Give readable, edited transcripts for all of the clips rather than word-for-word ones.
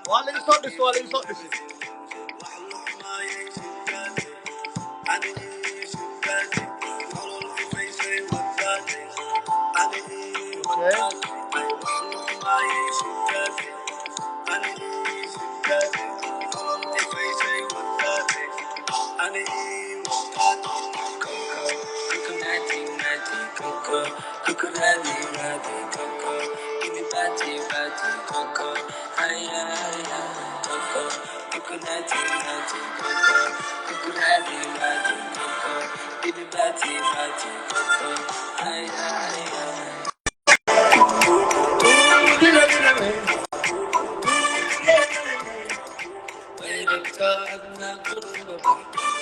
Waa laga soo dhis, waa laga soo dhis. Okay.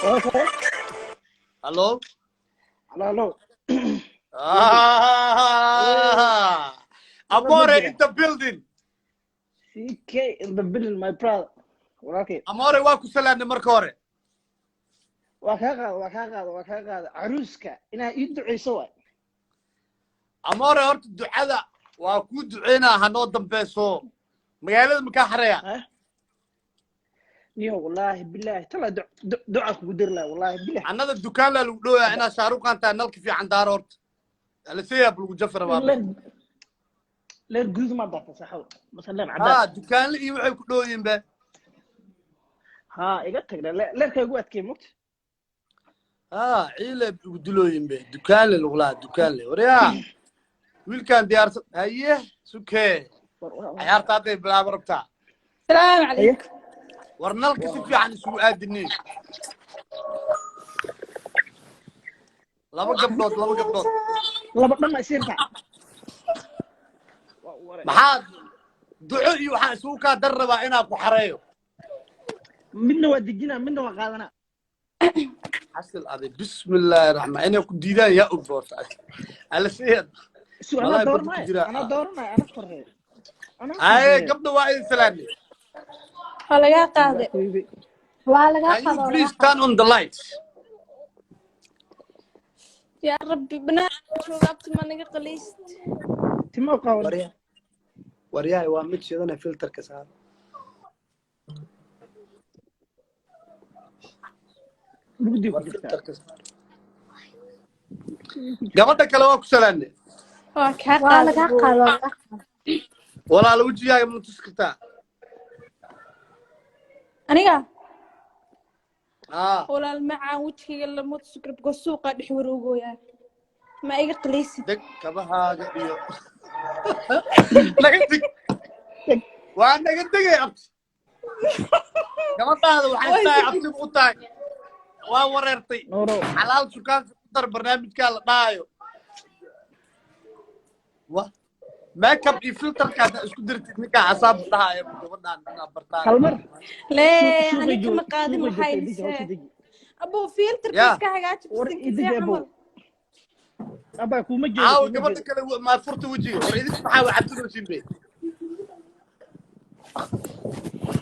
Okay. Hello. Hello, hello. Ah, Amore in the building. CK in the building, my brother. Walaalkay. Amore, waa ku salaamnay marka hore. Waa kaa qaada, waa kaa qaada, waa kaa qaada. Caruuska inaa ii duceyso waay. Amore, horta ducada waa kuu duceynaa, hanoo dambeyso. Magaalada makaa xareeya? Ha? Niyo, wallaahi bilaahi tala duca kugu diri lahaa, wallaahi bilahi. Annada dukaan laa lagu dhowyaa inaa Shaaruqaan tahay. Nalka fiican daaro horta, alaseyaab lagu jafi rabaa. Leer leer guduud ma daarta saaxabo mase leer Ha. cadaan? Dukaanle iyo waxay ku dhow yihiin be. Ha iga tagna, leerkaa igu adkay mogta. Ha, ciile ugu dilooyin be, dukaanle lagulaha, dukaanle. Waryaa, wiilkaan diyaarsan. Haye, sukee, cayaarta hadday bilaabo rabtaa. السلام عليكم. War nalka si fiican isugu aadinin. Laba gabdhood, laba gabdhood. Laba dhan isiirta. Waa waray. Maxaa duco iyo waxaan isugu kaa dar rabaa inaan ku xareeyo. Midna waa dejinaa, midna waa qaadanaa. Xasil aday, bismillaahi raxmaan, inay ku diidaan yaa og boorta alasiyad. Su anaa Wallahi badda ku dooranaya. jira. Anaa dooranaya, anaa koreeyo, anaa Haye. koreeyo. Gabdha waa idin salaamay. Waa lagaa qaaday. Waa lagaa Can you qado. please turn on the lights? Yaa rabbi, banaan jooga, abti ma naga qalaysid? Timo qawan. Waryaa, waryahay, waa mid shidana, filterka saar. Mugdi ku War jirtaa. filterka saar. Gabadha kale waa ku salaamay. Waa kaa Waa qaaday. lagaa qado, waa lagaa qado. Walaala, wejigaaga ma tusi kartaa? Aniga? Aa. Walaal macaan, wejigayga lama tusi karo because suuqa dhex waroogooyaa. Ma iga qalaysid? Deg kabahaaga iyo naga deg, waa naga degay. Abti, gabadhaada waxay tahay abtigu u tahay, waa wareertay. Nooro. Xalaal shukaansi ku dar barnaamijkaa la dhahaayo wa makeup iyo filterka haddaa isku dirtid, ninkaa xasaab dhahaayo gabadhaan inaa bartaan. Hal mar. Lee. Suuqa Ani joog. kama qaadin. Suuqa Waxaa joogta, deji, hawsha idisee deji. Abuu, filterka Ya. iska hagaaji. War bisinka i see deji, abow. camal. Abaa, kuma jeedo. Caawa Kuma gabadha jeedo. kale maa furta wejiga. War idinka maxaa wa cabsanaysiin be?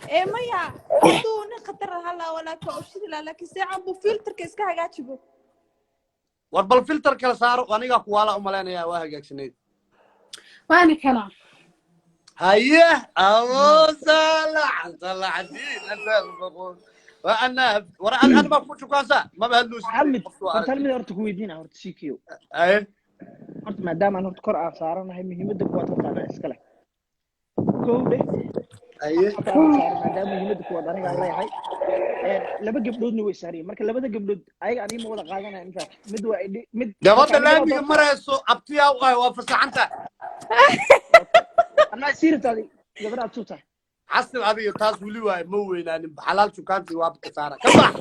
Ee maya, hadduu nin khatar ahaa laa walaakin waa ushidi lahaa, laakiin see abuu, filterka iska hagaajibo. War bal filter kala saaro, anigaa kuwaala umalaynaya, waa hagaagsanayd. Waana kana. Haye, abosalacan salacdiin asalbaqoon waana war an baa ku shukaansa maba hadluusid. Xamid, horta hal mid horta ku weydiina horta, CQ. Haye. Horta maadaama aan horta kor aan saaranahay, muhiimadda kuwaad horta anaa iska leh, kow dheh. Haye. Horta anaa saaran, maadaama muhiimadda kuwaad aniga aan leeyahay. Laba gabdhoodna way saariyeen, marka labada gabdhood ayaga aniga ma wada qaadanaya, in fact mid waa mid marka Gabadha aniga waa laamiga doorta. marayso abtiyaa u ah, waa fasaxanta. Anaa siirtaadi gabadha aad tahay. Xasil adiga taas weli waaye, ma weynaanin. Xalaal shukaansi waa ka saara, ka bax.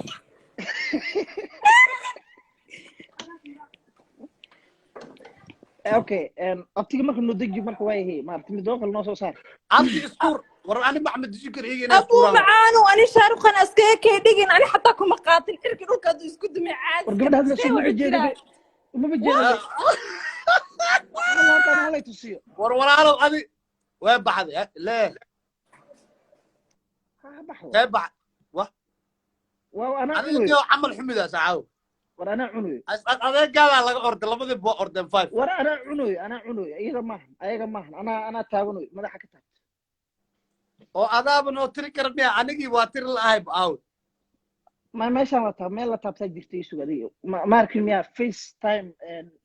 Okay, abtiga marka noo deji, marka waa yahay maarata mid oo kale noo soo saar. Abti iskuur. War ani maxmed dejin kar iyaga inaa Abuu iskuuraan. macaanu, ani Shaaruqan askaga kay dhigin, ani xataa kuma qaatin. Cirki dhulka hadduu isku dumay caadi. War gabadha hadla see soo wuxuu maba jeedo. jiraa. Be umaba jeedo be. Hal horta ana halay tusiyo. War walaalow, adi way baxday lee. Ha baxdo. Kee bax wa Waa anaa Adiga cunuyo. niyo camal xumidaas caaw. War anaa cunuyo. Adeegaadaa laga orday, labadii boo ordeen five. War anaa cunuyo, anaa cunuyo. Iyada maahan, ayaga maahan, anaa taaganoy, madaxa ka taagto. Oo adaaba noo tiri kara miya? Anigii waa tiri la'ahay aaw. Ma meeshaan la taab, meel la taabtaa jirta. Isug adiga ma arkin miyaa face time,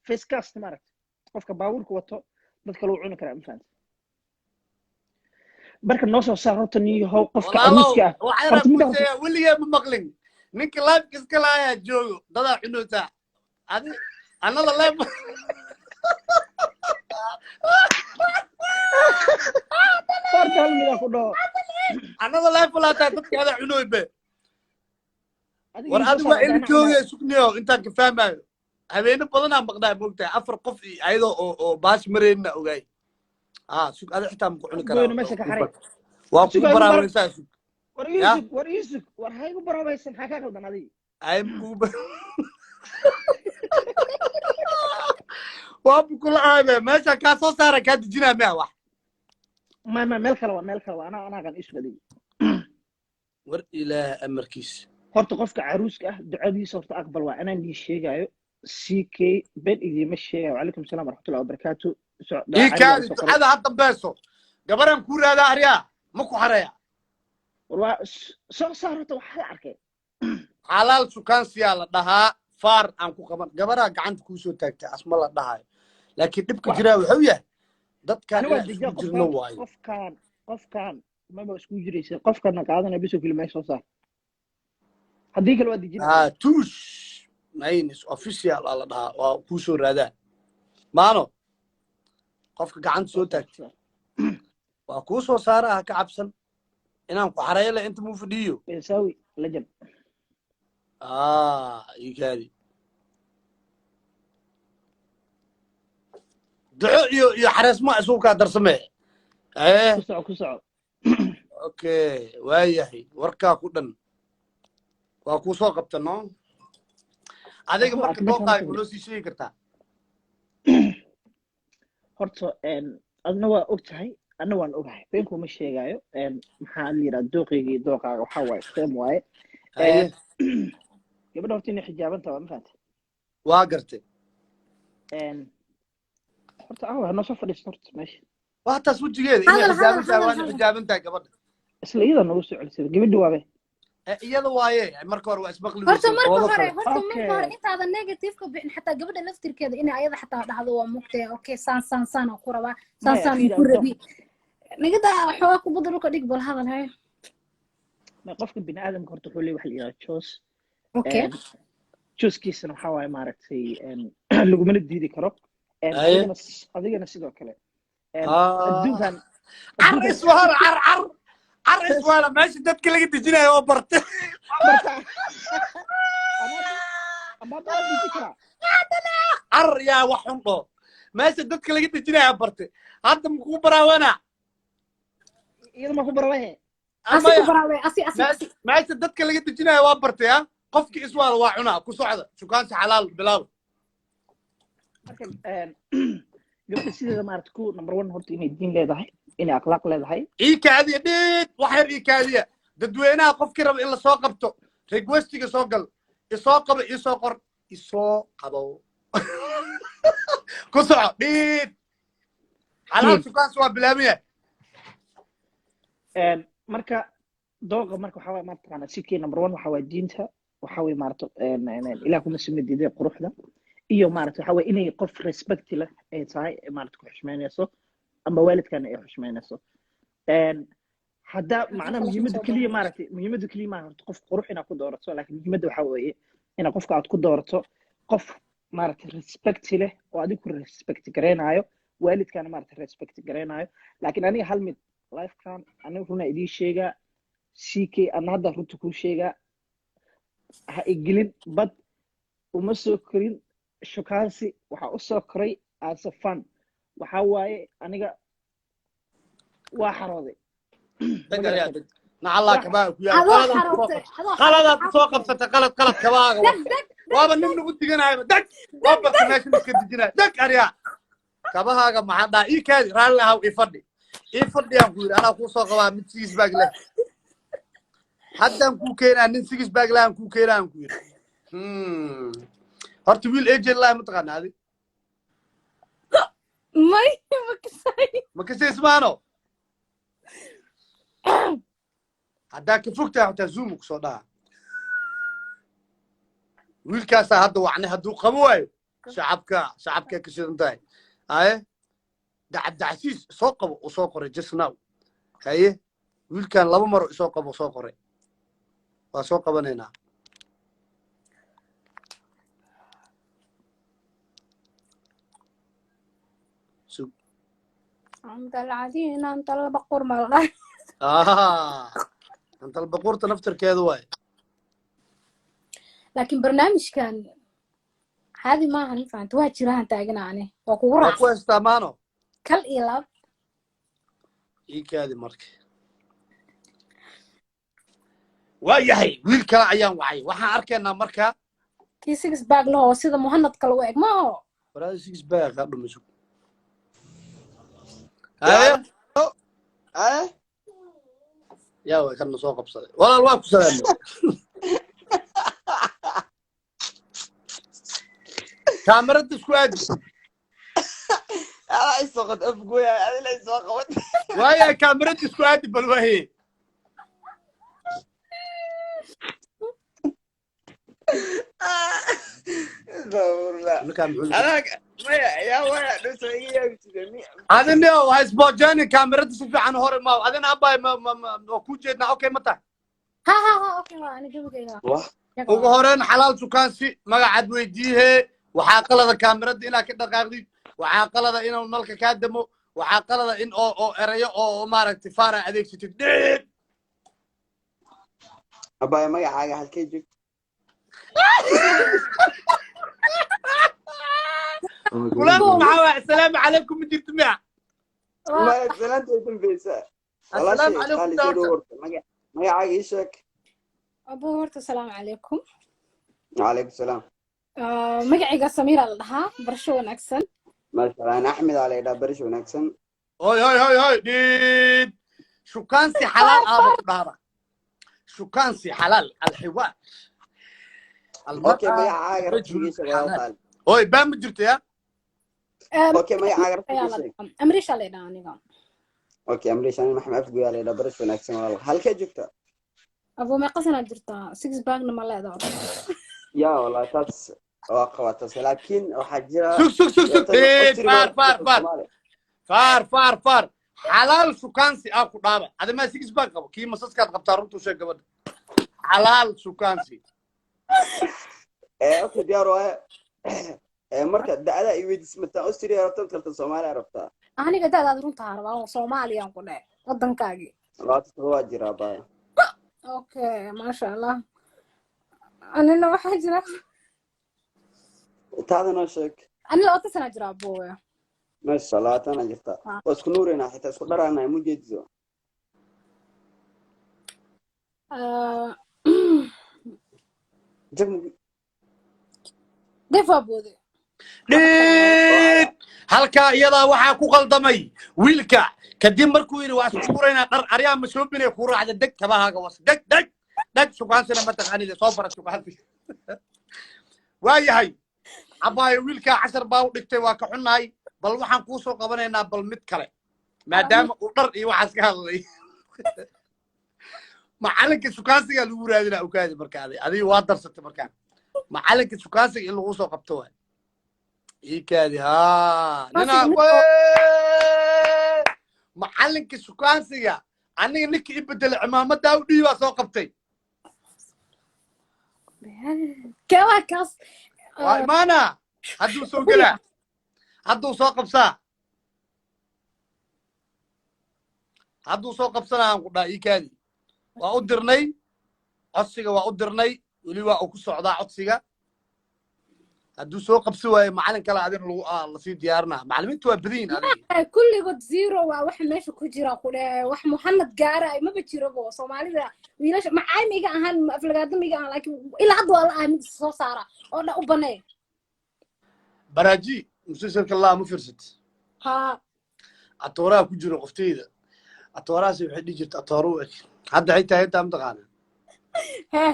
face cast? Ma aragta qofka baabuurka wato dad kale uu cuni karaa, ma fahamta? Marka noo soo saar horta niyahow qofka Walaalow, caruuska ah. waxaan Horta midda ku sheegaa, weligee ma maqlin ninka live-ka iska laayaa joogo dadaa cunootaa. Adi anada live. Horta hal midaa ku dhaho. Anada live walaataa dadka adaa cunooy be. Adiga War ii soo adi saar waa hadda ila anaa joogaya cunaayo. Sugniyo intaan ka fahmayo, habeeno badanaa maqnaa, moogtahay, afar qof iyo ayadoo oo baash mareenna ogaay. Ah, sug, adi xitaa maku cuni karaa. Goyno meesha ka xaray. Waa Sug kugu ha igu bara. baraabaysaa, sug. War Ya. iisug, war iisug, war ha igu baraabaysan. Maxaa kaa qaldan adiga? Ay, makugu waa bukula aabe meesha kaa soo saara, kaa dejinaa miya wax? Ma meel kale waa, meel kale waa, anaa anaagan. Iisug adiga. War Ilaah amarkiisa. Horta qofka caruuska ah ducadiisa horta aqbal waa, anaan ii sheegaayo ck, ben idiima sheegayo. Wacalaykum salaam waraxmatullahi wabarakaatu. Ii cariga kaadi soo qoray. Ducada ha dambayso, gabaraan kuu raadaa. Aryaa, ma ku xareeya? War waa soo saar horta, waxaa la arkay. Xalaal sukaansiyaa la dhahaa, faar aan ku qaban. Gabaraa gacanta kuu soo taagtay, asma la dhahayo, laakiin dhibka jiraa wuxuu yahay dadkaan Ani waa inaan dejiyaa isku jirno qofkaan. Waayo. Qofkaan maba isku jiraysa, qofkana qaadanaya bisoo keli meesha soo saar, haddii kale waa dejinaya. Ah, tuush maynis official aa la dhahaa, waa kuu soo raadaa maano. Qofka gacanta soo taagtay waa kuu soo saara, ha ka cabsan inaan ku xareeyo le inta muu fadhiyo. Besaawi legend. Ah, ii kaadi, duco iyo xareesma isugu kaa darsamee. Ku soco, ku soco. Okay, waayahay, warkaa ku dhan waa kuu soo qabta no. Adiga Waa ku marka arkay meeshaan. dooqaaga kunoo sii sheegi kartaa? Horta adna waa og tahay, adna waan ogahay, been kuma sheegaayo. Maxaa la yidhaha, dooqayga iyo dooqaaga waxaa waaye same waaye. Haye. Gabadha horta inay xijaaban tahay, waa ma fahantay? Waa gartay. Horta awa ha noo soo fadhiisto horta meesha. Waa taas wejigeeda inay Hadal, xijaaban hadal, tahay. hadal, Waana hadal. xijaaban tahay gabadha. Isla iyada noogu soo celisay gabadhi waabe. Iyada waaye, marka hore waa ismaqli Horta weysay marka oodo hore kale. Horta marka hore Okay. intaadan negative ka bixin, xataa gabadha laftirkeeda inay ayada xataa dhahdo waa mugtee, okay, saan saan saan oo ku rabaa, saan Maya saan fiiri ku addoon. rabi nagada xoogaa kubadda dhulka dhig, bal hadal hayo. Ma qofka bini aadamka horta wuxuu leeyahay wax la yidhaha choice. Okay. Choicekiisana waxaa waaye maaragtay lagumana diidi karo. Haye. Adigana sidoo kale. Ah. Adduunkan Car adduunkan iswaala, car car car iswaala, meesha dadka laga dejinayo oo barte. Barta ama hadda waa deji karaa. Car yaa wax xun dhoo, meesha dadka laga dejinayo barte, hadda makuu baraawana. Iyada ma ku barawahe. Asi ku Maya. baraawe, asi asi asi. Meesha dadka laga dejinayo waa bartay. Ha, qofki iswaala waa cunaa. Ku socda, shukaansi xalaal bilaaw. Marka gabadha sideeda maaragta ku number one horta inay diin leedahay, inay akhlaaq leedahay. Ii kaadiya dhiid, wax yar ii kaadiya. Dadweynaha, qofkii raba in lasoo qabto, requestiga soo gal, isoo qabo, isoo qor, isoo qabo. Ku soco dhiid, xalaal shukaansi waa bilaabaya. Marka dooqa marka waxaa waaye maarata sikii number one waxaa waaye diinta, waxaa waaye maarata Ilaah kuma sima diiday quruxda iyo maarata waxaa waaye inay qof respect leh ay tahay, maarata ku xushmeynayso ama waalidkana ay xushmeynayso. Haddaa macnaha muhiimadda keliya maaragtay, muhiimadda keliya maaha horta qof qurux inaad ku doorato, laakiin muhiimadda waxaa weeye inaad qofka aad ku doorato qof maaragtay respect leh oo adigu ku respect gareynayo, waalidkana maaragtay respect gareynayo. Laakiin aniga hal mid lifekan aniga runa idiin sheegaa, ck, ana hadda runta kuu sheegaa, ha igelin bad. Uma soo korin shukaansi, waxaa u soo koray as a fun. Waxaa waaye aniga waa xarooday. Deg ayaa deg, nacallaa kabaaga ku yaal. Adoo Qaladaad kusoo xarootay, adoo qaladaad xarootay. kusoo qabsatay, qalad qalad kabaaga. Deg deg. Waaba nin lagu diganaayo, deg, waa barta meesha iska dejinayo. Deg aryaa kabahaaga, maxaa dhaa? Ii kaadi, raalli ahaw, ii fadhi, ii fadhi aan ku yidhi, anaa kuu soo qabaa mid six pack leh. Haddaan kuu keenaa nin six pack lahan kuu keenaa aan ku yidhi. Horta wiil AJ laha ma taqaana adi? May, ma kasay. Ma kasi ismaano haddaa ka fog tahay xataa zoom kusoo dhaha. Wiilkaasaa hadda wacnay, hadduu qabo waayo shacabka, shacabkay ka shidan tahay. Haye, Dacabdacasiis soo qabo uu soo qoray just now. Haye, wiilkan laba maro isoo qabo soo qoray, waa soo qabanaynaa. Sug. Cabdalcasiin anta laba qurma la dhahay. Ah, antalbaquurta naftirkeedu waay. Laakiin barnaamijkan caadi maaha, ma fahanta? Waa jiraan taagana ani waa kugu waa ku raacsan. Haystaa maano. Kal iyo lab. Ii kaadi marka. Waa yahay, wiil kale ayaan wacay, waxaan arkaynaa marka. Kii six pack lahoo sida muhanadka lagu eg maaho. Waraada six pack kaa dhumiso. Haye. Eh? Yaa way kana soo qabsaday? Walaal, waa ku salaamay. Kaamarada isku aadi. Ala isoo qad afgooya, adila isoo qabad. Waaya, kaamarada isku aadi bal wahe. Astagfirullah. Ninkaan muxuu Anaga maya yaa waya dhuso iga yaabi jiray. Adina waa isboojani, kaamarada si fiican hore ma adina abay ma ma ma waa ku jeednaa. Okay, ma tahay? Ha ha ha, okay, waa ani gabagayga. Wah. Ugu horeyn xalaal sukaansi magacaad weydiihe. Waxaa qalada kaamirada inaad ka dhaqaaqdid, waxaa qalada inuu nalka kaa damo, waxaa qalada in oo erayo oo maaragtay faara adeegsatid dhiib. Abaya, magacaaga, halkee joogto? Kulaanku maxaa waay? Assalaamu calaykum ma jirto miya? Maya, salaanta way dambeysaa. Assalaamu Walaashay calaykum. qaali, soo Doctor. dhow horta. Magacaaga ii sheeg. Abu, horta asalaamu calaykum. Calaykum salaam. Ah, magacayga Samiira la dhahaa, barasho wanaagsan. Maasha Allah, ana Axmed aa la yidhaha, barish wanaagsan. Hoy hoy hoy hoy, dhiib. Shukaansi xalaal aaba ku dhahda, shukaansi xalaal alxiwaar. Okay, almar'a magacaaga rajul rasmiga ii sheeg, walaal xalaal. qaali. Hoy, baa ma jirto ya? Ah, Okay, magacaaga rasmiga ayaa ii la sheeg. dhahaa Amriisha la dhahaa aniga. Okay, Amrish, ana Maxamed Afgooya la yidhaha, barish wanaagsan walaal. Halkee joogtaa? Abu, meeqa sanaad jirtaa? Six packna ma leedahay? Yaa wallahi, taas waa qabatas, laakiin waxaa jira Sug sug sug sug. tan Dhiib. Austria Faar faar waa faar. Soomaaliya. Faar faar faar, xalaal shukaansi aa ku dhaaba. Adamaa six pack qabo kii masaskaad qabtaa? Runtuu sheeg gabadha, xalaal shukaansi. Okay, diyaar waaye. Marka da'da i weydiis, mataa Austria rabtaa karta, Soomaaliya rabtaa? Aniga da'daad runtaa rabaa oo Soomaaliyaan ku dhahay waddankaagii. 27 jiraa baa. Okay, maasha Allah. Anina waxaa jira Taada noo sheeg. Ani 20 sana jira, abuwe. Maasha Allah, 20 jirta. Waa isku nuureynaa, xitaa isku dharaanaa mu jeediso. Ah, Jag def waa boode. Dhiid. Halkaa iyadaa waxaa ku qaldamay wiilka kadib markuu yidhi waa isku furaynaa dhar aryaa ma shoobinay ku raacda. Deg kabahaaga was deg deg deg. Shukaansina ma taqaanide, soo bara shukaansi. Waa yahay abaayo, wiilkaa cashar baa u dhigtay, waa ka xunnahay. Bal waxaan kuu soo qabanaynaa bal mid kale, maadaama uu dhar iyo waxaas ka hadlay. Macalinka shukaansigaa lagu raadinaa ogaadi. Marka adi adiga waa darsatay, markaan macalinka shukaansiga in lagu soo qabto waay. Ii kaadi haa nina. Wee! Macalinka shukaansiga aniga ninka i bedelay cimaamadaa u dhiibaa soo qabtay. Keewaa kaas? Waa imaana, hadduu soo gelaa, hadduu soo qabsaa, hadduu soo qabsanaa aan ku dhaha. Ii kaadi, waa u dirnay codsiga, waa u dirnay, weli waa uu ku socdaa codsiga. Hadduu soo qabsi waayo macalin kale adina lagu lasii diyaarinaa. Macalimiintu waa badan yihin adiga. Kulligood zero waa waxa meesha ku jira ku dheh. Wax muxanad gaara maba jirabo. Soomaalida wiilasha macaamiga ahaan aflagaadamiga ahaan, laakiin ilaa hadda waa la ahay mid soo saara oo dha u banee. Baraaji musalsalka laa ma fiirsat? Ha. Atooraha ku jiro qofteyda, atoorahaasi waxay dhihi jirta atooro u eg hadda xitaa mataqaana. Hee.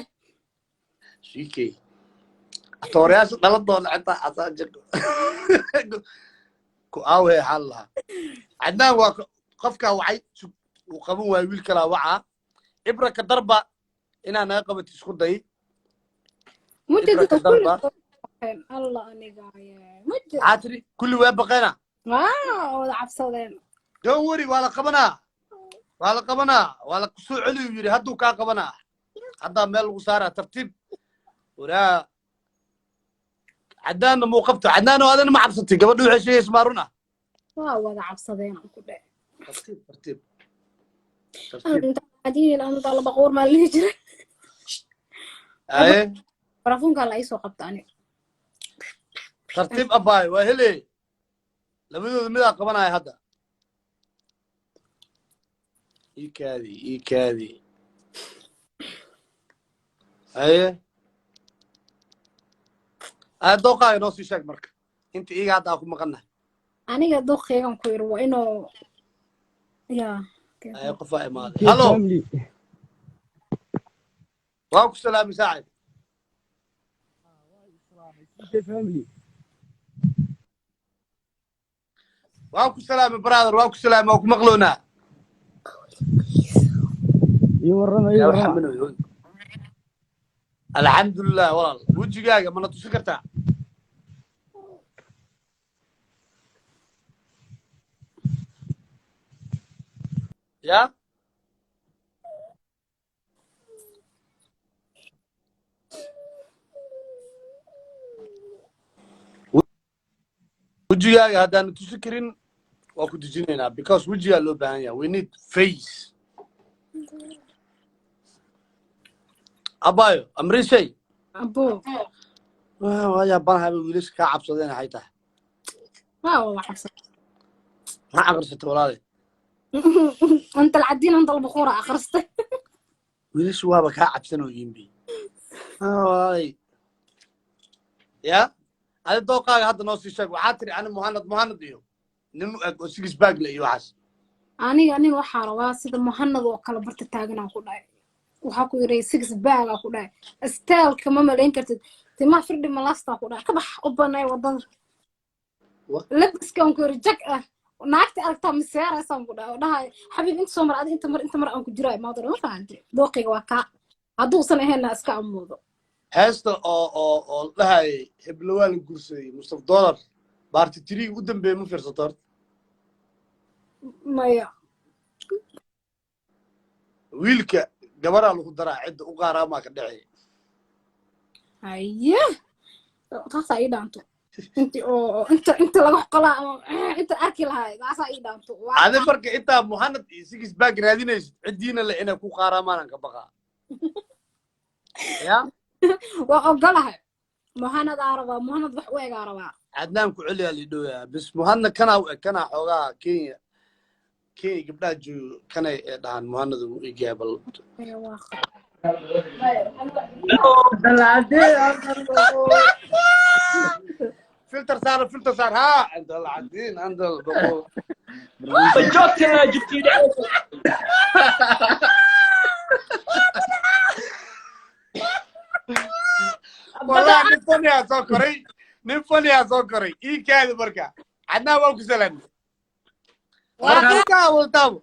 Shiikey atoorayaasha dhala doona xitaa asaa jir ku aawhe xaal lahaa. Cadnaan waa qofkaa wacay uu qaban waayo, wiil kalaa wacaa. Ibraka darba inaa naga qabato isku day. Mujadid. Ibraka darba. Allah, aniga mujad. Maxaa tiri? Kulli waa baqeena. Waa wada cabsadeen. Don't worry, waa la qabanaa, waa la qabanaa, waa la kusoo celiyu yidhi. Hadduu kaa qabanaa, haddaa meel lagu saaraa. Tartiib waraa. Cadnaanna muu qabto? Cadnaan oo adana ma cabsatay? Gabadha waxay sheegaysa maa run ah? Waa wada cabsadeen aan ku dhe. Tartiib, tartiib, tartiib. Adiin anta laba qoor maa lihi jiray. Aye. Barafuunkaa la iisoo qabta ani. Tartiib abaay, waa hele. Labadooda midaa qabanaya hadda. Ii kaadi, ii kaadi. Haye, aya, dooqaaga noo sii sheeg marka inta iiga hadda aan ku maqannahay. Aniga dooqeygan ku yiri waa inuu ya. Haye, qofaa imaaday. Hallo, waa ku salaamay, saacib. Family. Waa ku salaamay, brother, waa ku salaamay, waa ku maqloonaa. Iyo warrama, iyo yaa warrama. Waxaa manooy. Alxamdulilah walaal, wejigaaga mana tusin kartaa? Ya, wejigaaga haddaanu tusi karin waa ku dejinaynaa, because wejigaa loo baahan yahay. We need face. Abayo amrishay. Abo. Waa yaabanahay, wiilasha kaa cabsadeen waxay tahay. Waa wada cabsadeen. Maxaa aqrisatay, walaale? Anta alcadiin anta albuquura akhristay. Wiilashu waaba kaa cabsanooyin bi walaalay. Ya, adi dooqaaga hadda noo sii sheeg. Waxaa tiri ani Muhanad, Muhanad iyo nin u eg oo six pack le iyo waxaas. Aniga nin waxaa rabaa sida Muhanad oo kale barta taaganaan ku dhahay. Waxaa ku yidhi six pack aa ku dhahay, styleka ma malayn kartid, timaha firdhi malastaa ku dhahay, ka bax u banay wadada. Labiskaan ku yidhi jag ah, naagta aragtaa miseeraysaan ku dhahay oo dhahay xabiib inta soo mar, adi inta mar, inta mar aan ku jiraa imaadona. Ma fahanti? Dooqiga waa kaa, hadduusan ahaynna iska amoodo. Heesta oo la dhahayay heblo waa la guursaday, Mustaf Dollar baarti tirii u dambeeyey, ma fiirsato horta? Maya. Wiilka gabaraa lagu daraa, cidda u qaaraamaa ka dhacay. Haye, taasaa ii dhaanto inti oo inta laga qolaa ama inta arki lahay, taasaa ii dhaanto. Adi marka intaa Muhanad iyo six pack raadinaysid, ciddiina le inay ku qaaraamaanaan ka baqaa ya. Waa ogolahay, Muhanad aa rabaa, Muhanad wax u egaa rabaa. Cadnaan ku celiyaa lidhowyaa bis. Muhanad kanaa u eg, kanaa xoogaa. Kenya, Kenya gabdhaha joogo kanay ee dhahaan Muhanad uu egyahay bal. Maya, waa Dalcadee afar boqol. Filter saar, filter saar. Ha, anta alcadiin anta alboqol. Joogta jugtii dhacaysa. Wallahi nin faniyaa soo koray, nin faniyaa soo koray. Ii kaadi marka. Cadnaan, waa ku salaamay. Warkaa waltaabo.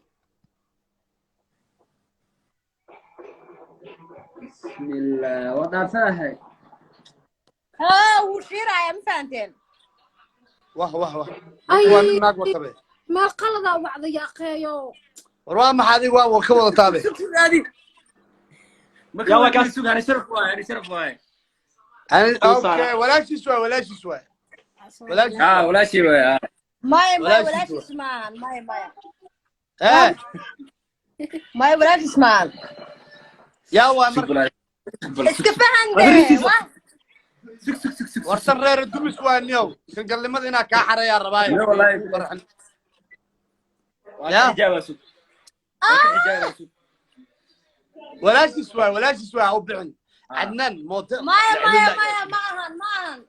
Bismillah, waa dhaarsanahay. Haa, wuu shiirayaa, ma fahanteen? Wah wah wah. Ay. Waa nin naag watabe. Meel qaladaa wacda, yaaqeeyo. War waa maxaa adiga waa ka wadataabe? Yaa waa kaas. Okay, walaashiis waay, walaashiis waay, walaashiis. Ah, walaashii waay, ah. Maya, maya. Walaashiis. Walaashiis maahan, maya, maya. Ee. Maya, walaashiis maahan. Yaa waa marka? Iska fahan dee waa. Warsan reer dumis waa niyow, singalnimada inaa kaa xarayaa rabaayo. Yo, wallahi. Ya. Walaashiis waay, walaashiis waay, ha u bixin Cadnaan moote. Maya, maya, maya, ma ahan, ma ahan.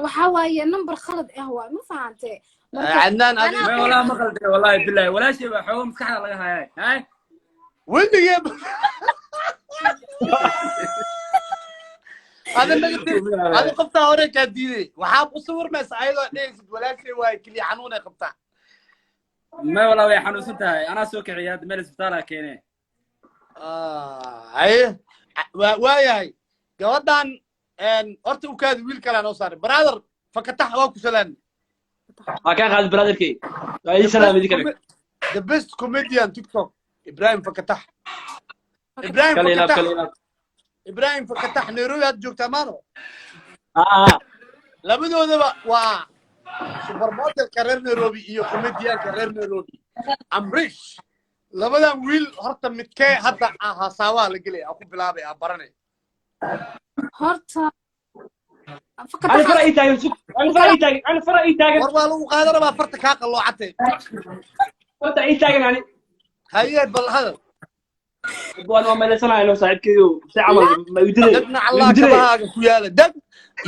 Waxaa waaye number khalad ah waay, ma fahante marka? Cadnaan adiga. May, wallahi ma qalday, wallahi billahi walaashii baa xoogo maskaxda laga hayaa hay. Weligee. Ada negative, ada qoftaa hore kaa diiday. Waxaa u sawirmaysa ayadoo dhehaysid walaashay waaye, keliya xanuun ay qabtaa. Ma walaa, way xanuunsan tahay, anaa soo kiciya hadda, meel isbitaalaa keene. Haye, waayahay. Gabadhan horta u kaadi, wiil kalaa noo saaray. Brother Fakatax, waa ku salaami. Waa kaa qaaday, brotherkey, waa ii salaam idin kale. The best comedian TikTok, Ibrahim Fakatax, Ibrahim Kale ilaab. Fakatax. Kale ilaab. Ibrahim Fakatax, Nairobi aad joogtaa maano? Ah. Labadoodaba waa supermodelka reer Nairobi iyo comedianka reer Nairobi Amrish. Labadan wiil horta midkee hadda hasaawaha la gelaya ku bilaabay aa baranay? Horta Ani fara ii taagan, sug, ani fara ii taagan, ani fara ii taagan. War waa lagu qaadan rabaa, farta kaa qalloocatay. Farta ii taagan ani. Haye, bal hadal. Waan waa malaysanaya saaxiibkeeyo, si camal ma igu dilay. Degna Allah kabahaaga ku yaala, deg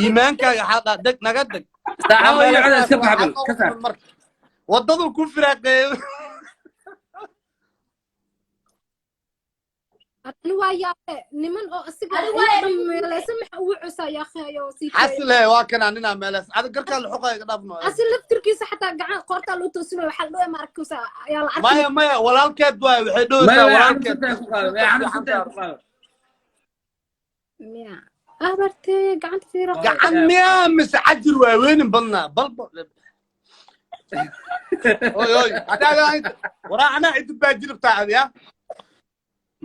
iimaankaaga xaaqaa, deg naga deg. Saacado iyo cod iska baxbal ka saar. Marka waddaduu ku firaaqeeyo. Ani waa yaabe, niman oo asiga Ani waa dhan meelaysan maxa ugu cusaa yaa akhayo sii Xasile, waa kanaa ninaa meelaas adag garkaa la xoqaya iga dhaafno. Asi laftirkiisa xataa gacan qoortaa loo toosinayo, waxaa la dhaway maaragtay ayaa la arkay. Maya, maya, walaalkeed waay, waxay maya dhoweysaa way walaalkeed. Xanuunsan tahay ku qaado, way xanuunsan tahay ku qaado. Miya abartee gacanta fiiro? Gacan miyaa mise cajir waay? Weynin badnaa balba. Oy oy, anaaga waraa, anaa inta baajirabtaa adiya.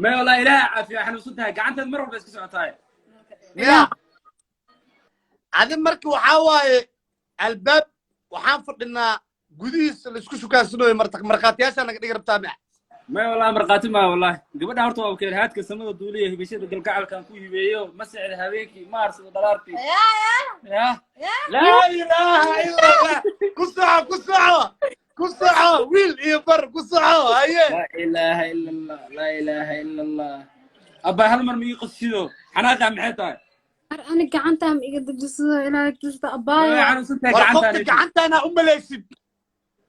Maya wallahi, ilaaha caafiya, xanuunsan tahay, gacanteed mar walba iska socotaay. Miya adi marka waxaa waaye albaab waxaan fadhinaa gudihiisa laisku shukaasanayo, markhaatiyaashaa naga dhigi rabtaa miya? Maya wallahi, markhaati maa wallahi. Gabadha horta waa keen haadka samada duuliya, hibashada galgacalkan ku hibeeyo, ma sicda habeenkii, ma arsado dhalaartii ya. Laa ilaaha ila Allah! Ku soco, ku soco, ku soco, wiil iyo bar, ku soco, haye. Laa ilaaha ila Allah, laa ilaaha ila Allah. Abbaa, hal mar mii qosido, xanaaqa maxay tahay? Ani gacantaa ma iga dejisado, ilaahay tusta. Way Abaayo. xanuunsan tahay. War qofka gacantaan gacantaana u malaysid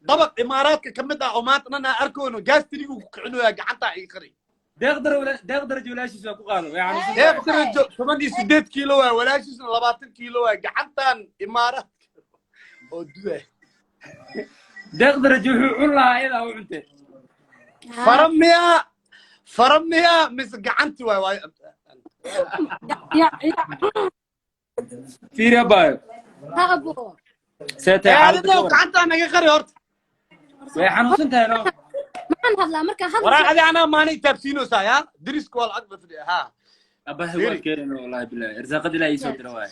dabaq Imaaraadka ka mid ah oo maanta dhan aan arkoono gaastrigu ku kicinoyaa, gacantaa iga qari. Deeq daro, Deeq Darajo walaashiis waa ku qaado, way xanuunsan Deeq tahay. Darajo 18 kiilo waay, walaashiisna 20 kiilo waay, gacantan Imaaraadka oo duday. Deeq Darajo wuxuu cun lahaa iyadaa u cuntay. Fara miyaa, fara miyaa mise gacanti waay waay? Ya ya. Fiiri abaayo. Ha abo. See tahay xaaladda? Adigo Ka waran? Gacantaa naga qari horta. Way xanuunsan tahay no. Maxaan hadlaa markaan hadal? Waraa adi anaa maana itaabsiinaysaa ya deriska waa lacag ba fadhiya ha. Abbahay. Fiiri. Waad keenayno wallahi billahi, irsaaqad Ilaah ii soo dira waay.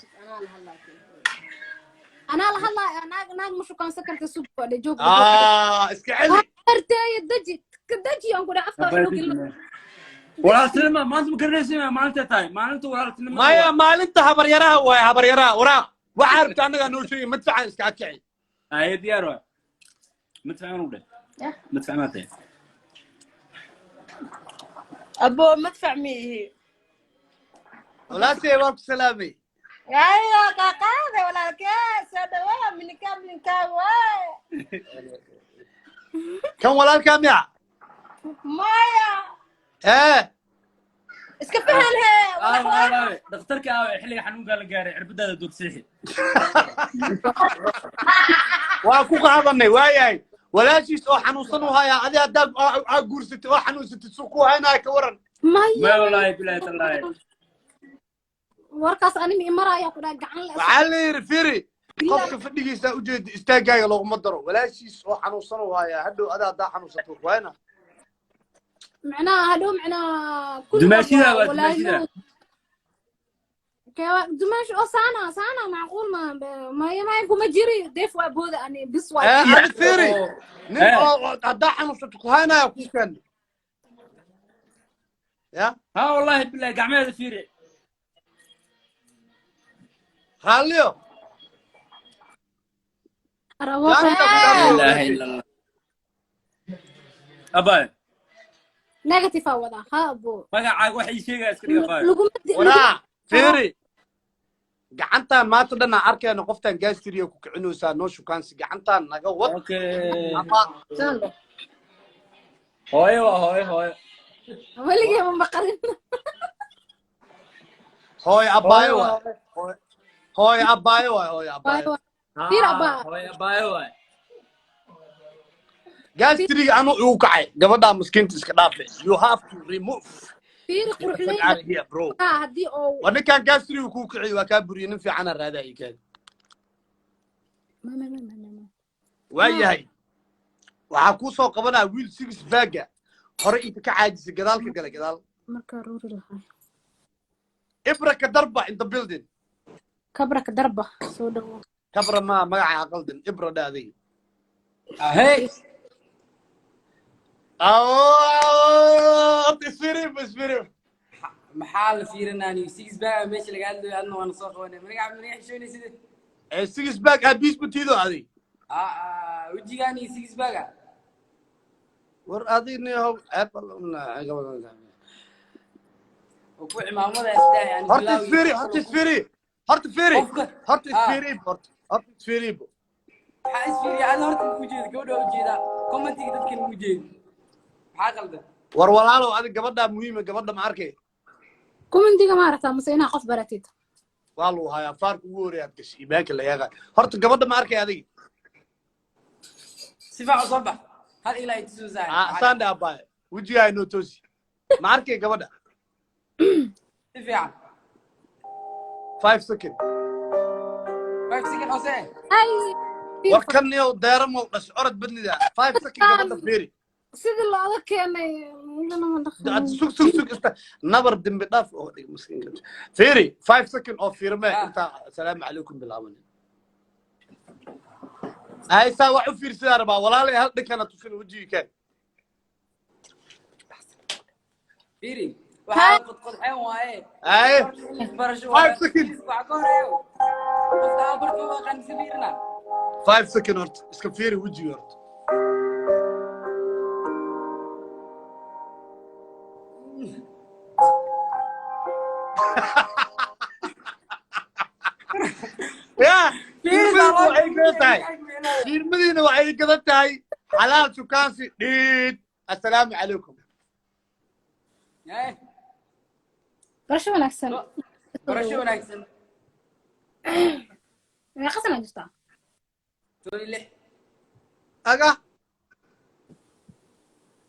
Anaa la hadlaa, naag naag ma shukaansan karta, sug fadhi joog. Ah, iska celi. Arteeya, deji ka deji, aan ku dhac afka wax Abbahay. loo gelin. Walaaltinima maanta ma garanaysa maalinta tahay, maalinta walaaltinimada. Maya, maalinta habaryaraha waay, habaryaraha. Waraa waxaa rabta annagaa noo sheegay, madfacaan iska adkici. Haye, diyaar waay, madfac anu dheh, madfac maa tahay. Abo, madfac miihi. Walaashay, waa ku salaamay. Ayo kaqaade walaalkee, soo dhawaa, mininkaa mininkaa waay. Kan walaalkaa miya? Maya. Ee. Iska fahan hee. Aawe aawe aawe dhakhtarka aawe? Xilliga xanuunkaa la gaaray, cirbadaada doorseexi. Waa ku qaadanay, waayahay. Walaashiis oo xanuunsan u hayaa, adi haddaa aa guursatay oo xanuunsatid, suu ku haynaya ka waran? Maya. Maya wallahi billahi tallahi. Warkaas ani ma imaraya ku dhaha gacan la. Waxaa la yidhi firi, qofka fadhigiisa ujeeda istaagaaga looguma daro. Walaashiis oo xanuunsan u hayaa, hadhow adaa haddaa xanuunsato ku hayna. Macnaha hadhow macnaha kulli. Dumaashida waa dumaashida. Dumaash oo saana saana macquul ma maya maya, kuma jiri deef, waa booda ani bis waa. Ee adi firi, nin Eh. oo haddaa xanuunsato ku haynaya ku keen ya. Ha wallahi billahi, gacmaheeda fiiri. Raalliyo. Rabo. Laa ilaaha ila Allah, abaayo. Negative aa wadaa ha abo. Magacaaga waxa ii sheegaya iska dhiga, abaayo. Laguma Waraa fiiri, gacantaan maanta dhan aan arkayno, qoftaan gaastiriya ku kicinaysaa noo shukaansi, gacantaan naga wad. Okay. Ama Hooyo waa hooyo, hooyo. Weligay ma maqalin. Hooyo abaayo waay. Hooyo abaayo waay, hooyo abaayo. Fiir abaa. Hooyo abaayo waay. Gastriga anu igu kacay, gabadhaa miskiinta iska dhaafe. You have to remove. Fiiri Get the fuck quruxleyda. out of here, bro. Haddii oo Waa ninkan gastriga kuu kiciy, waa kaa buriyey. Nin fiicana raadaa ii kaadi. Ma. Waa yahay, waxaa kuu soo qabanaya wiil six pack-ga hore inta ka caajisay, gadaal ka galay, gadaal. Markaa roori lahaa. Ibra ka darba in the building. Kabra ka darba, soo dhawo. Kabra ma magaca aqaldin, Ibra dhaaday. Hey. Horta isfirib, isfirib. Maxaa la fiirinaani? Six pack meesha laga hadlayo, adna waana soo qabanay. Magaca maniga xishoonaysid. Ee six pack aabiis mutiido adig. Wejigaan iyo six pack. War adig niyow ceeb. Oo ku cimaamada isdaa yani. Horta isfiri, horta isfiri, horta firi. Qofka- Horta isfiri, horta, horta isfiri. Maxaa isfiiriya? Ada horta ma ujeeda, gabadha waa ujeedaa, commentiga dadkan ma ujeedi. Maxaa qaldan? War walaalow, adig gabadhaa muhiima, gabadha ma arkay? Commentiga ma aragtaa mase inaa qof baratid? Waa lagu hayaa, faarka ugu horeeyaad gashay, iimaanka la yaqaan. Horta gabadha ma arkay adig? Si fiican soo bax, hal ilaa ay tusoo saaxib. Sande abaaye, wejigaa inoo toosi. Ma arkay gabadha? Si fiican. 5 second. 5 second hoose. Ay. War kan niyow deeramow dhash, orod badnida. 5 second, gabadha fiiri. Sidii looga keenay. Sug, sug, sug, ista nabar dembi dhaaf oo dhig miskiinka. Fiiri, 5 second oo fiirme. Intaa asalaamu calaykum bilaaban haysaa, wax u fiirsadaa rabaa walaalay. Hal dhinkana tusin, wejigii keen. Fiiri, waxaa qodqodxeen waaye. Haye. Barasho. 5 second. Waxa ka horeeyo qofka aan barka u aqaan mise fiirina. 5 second, horta iska fiiri wejigii horta. Ya fiirmadiina waxay gadan tahay, fiirmadiina waxay gadan tahay. Xalaal shukaansi dhiid. Assalaamu calaykum. Eh, Barasho wanaagsan. Barasho wanaagsan. Meeqa sana jirtaa? 16. Aga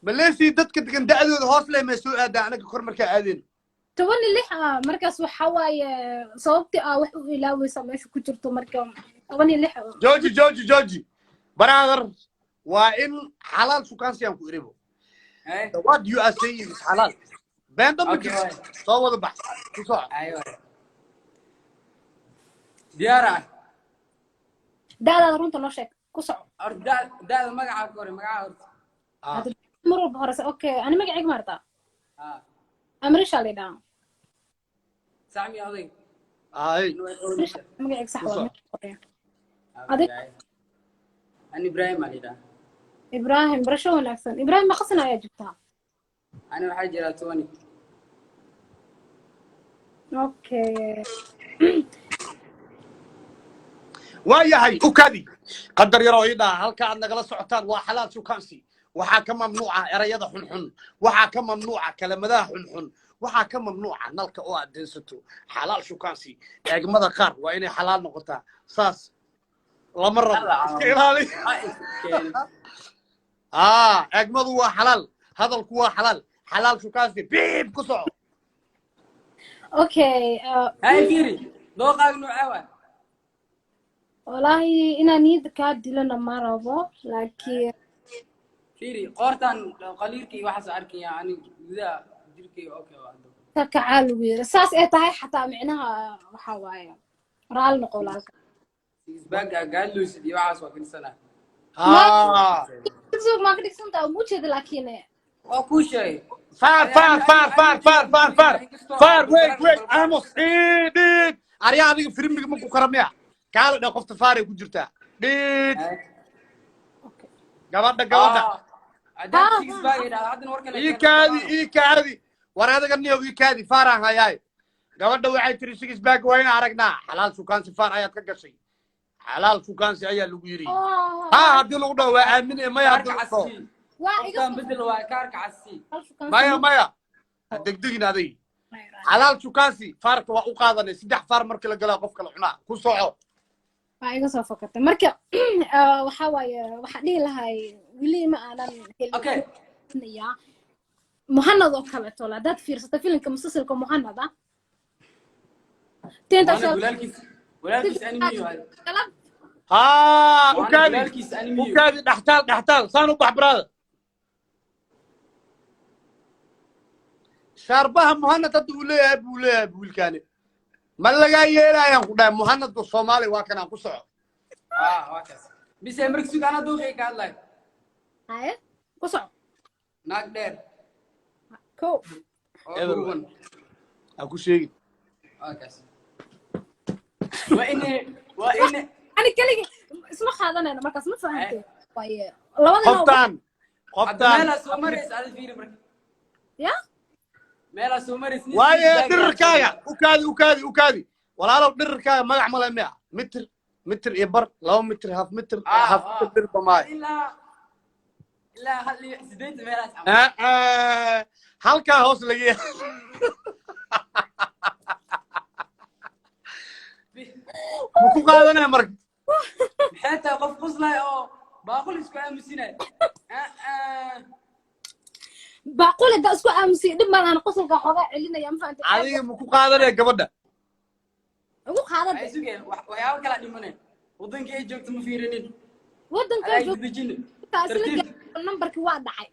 maleesii dadka degan da'dooda hoos leh may soo aadaa, anaga kor markaa aadeen. 16 markaas waxa waaye sababtii aa wax u ilaaweysa meesha ku jirto marka 16. Jooji, jooji, jooji, brother. Waa in xalaal shukaansi aan ku iribo. Eh, The what you are saying is xalaal, been dhan ma Okay, jirto. waay. Soo wada bax, ku soco. Aywa, diyaar ah. Da'daada runta noo sheeg, ku soco. Horta da'da magacaa ku hore, magaca horta. Mar walba horese. Okay, ani magacayga ma artaa? Ah. Amrisha la yidhaha. Sacmi oday. Ay. Amrisha magacayga sax Ku waa. soco. Adig? Ani Ibrahim aa la yidhaha. Ibrahim, barasho wanaagsan Ibrahim. Meeqa sana ayaa jirtaa? Ani waxaa jiraa 20. Okay. Waa yahay, u kadi qadar yaroo ii dhaha. Halka aad nagala socotaan waa Xalaal Shukaansi. Waxaa ka mamnuuca erayada xunxun, waxaa ka mamnuuca kelimadaha xunxun, waxaa ka mamnuuca nalka oo aad deensato. Xalaal Shukaansi, eegmada qaar waa inay xalaal noqotaa. Saas lama rabo, iska ilaali. Eegmadu waa xalaal, hadalku waa xalaal. Xalaal Shukaansi, biib, ku soco. Okay. Hay, fiiri, dooqaaga noocee waay? Wallaahi inaan niyadda kaa dilana ma rabo, laakiin Fiiri, qoortan qaliirka iyo waxaas arkaya, ani gudaha jirkayga okay waa hadda. Kakacaa lagu yiri saas ay tahay xataa micnaha waxaa waaye raali noqo walaalka. Six pack-ga gaaloosid iyo waxaas waa kalisana. Suuq maa ka dhigsantaa uma ujeeda, laakiin Waa kuu sheegay. Faar, faar, faar, faar, faar, faar, faar, faar. Wait, wait, amos dhiid. Aryaa, adiga firimbiga ma ku kara miya? Kaala dhe, qofta faaray ku jirtaa. Dhiid, gabadha, gabadha. Haddaad six pack idhahdo haddana warka la Ii kaadi, ii kaadi. War adiga niyow, ii kaadi, faaraan hayaay. Gabadha waxay tiri six pack waa ina aragnaa. Xalaal Shukaansi faar ayaad ka gashay. Xalaal Shukaansi ayaa lagu yidhi. Ha, haddii lagu dhaho waa aaminaya, maya haddii Kaarka lagu dhaho. casii. Waa iga Qoftaan bedel waay, kaarka casii. Maya, maya, ha degdegin adig. Xalaal shukaansi faarka waa u qaadanay. Saddex faar markii la galaa qofka la cunaa. Ku soco. Waa iga soo fakatay. Marka waxaa waaye, waxaan dhihi lahay weli ma aanan Okay. helinayaa Muhanad oo kaleeto. Haddaad fiirsato filimka, musalsalka Muhanad ah, tinta Muhanad walaalkiis animiyo. Haa. Muhanad Ukaadi. walaalkiis animiyo. Ukaadi, dhaxtaal, dhaxtaal, saan u bax, brother. Shaarbaha Muhanad hadda uu leeyahay buu leeyahay wiilkaani. Ma lagaa yeelayaan ku dhahay Muhanadka Soomaali waa kanaan. Ku soco. Ah, waa kaas mise marka sug anaa dooqay ka hadlayo. Haye, ku soco. Naag dheer ko oo Eber. dhuuban. Ha ku sheegin. Waa kaas, waa ine Ani keligii isma qaadanayno markaas, ma fahantay? Waaye labadana Qoftaan Hadda qoftaan meelaa soo maraysa ada fiiri marka. Ya. Meelaa soo maraysa nin Waaye istaagaya. Dhirirkaaga, ukaadi, ukaadi, ukaadi, walaalow. Dhirirkaaga magac male miya? Mitir, mitir iyo bar, 2 mitir, half mitir? Ah, Half ah. mitir dhirba maayo. Ilaa 81 meelahaas camal. Ah, ah, halkaa hoos laga yahay ma ku qaadanaya marka? Maxay tahay qof quslay oo baaqul isku aamusinay? Ah, ah. Baaquli da isku aamusiya, dhib malahan. Qosolka xoogaa celinaya, ma fahantay? Adiga ma ku qaadanaya gabadha? Ugu qaadada. Waxay sugeen waxyaabo kala dhimane. Wadankii ay joogto ma fiirinin. Waddanka adaa joogta dejini isla tartiib. Nambarkii waa dhacay.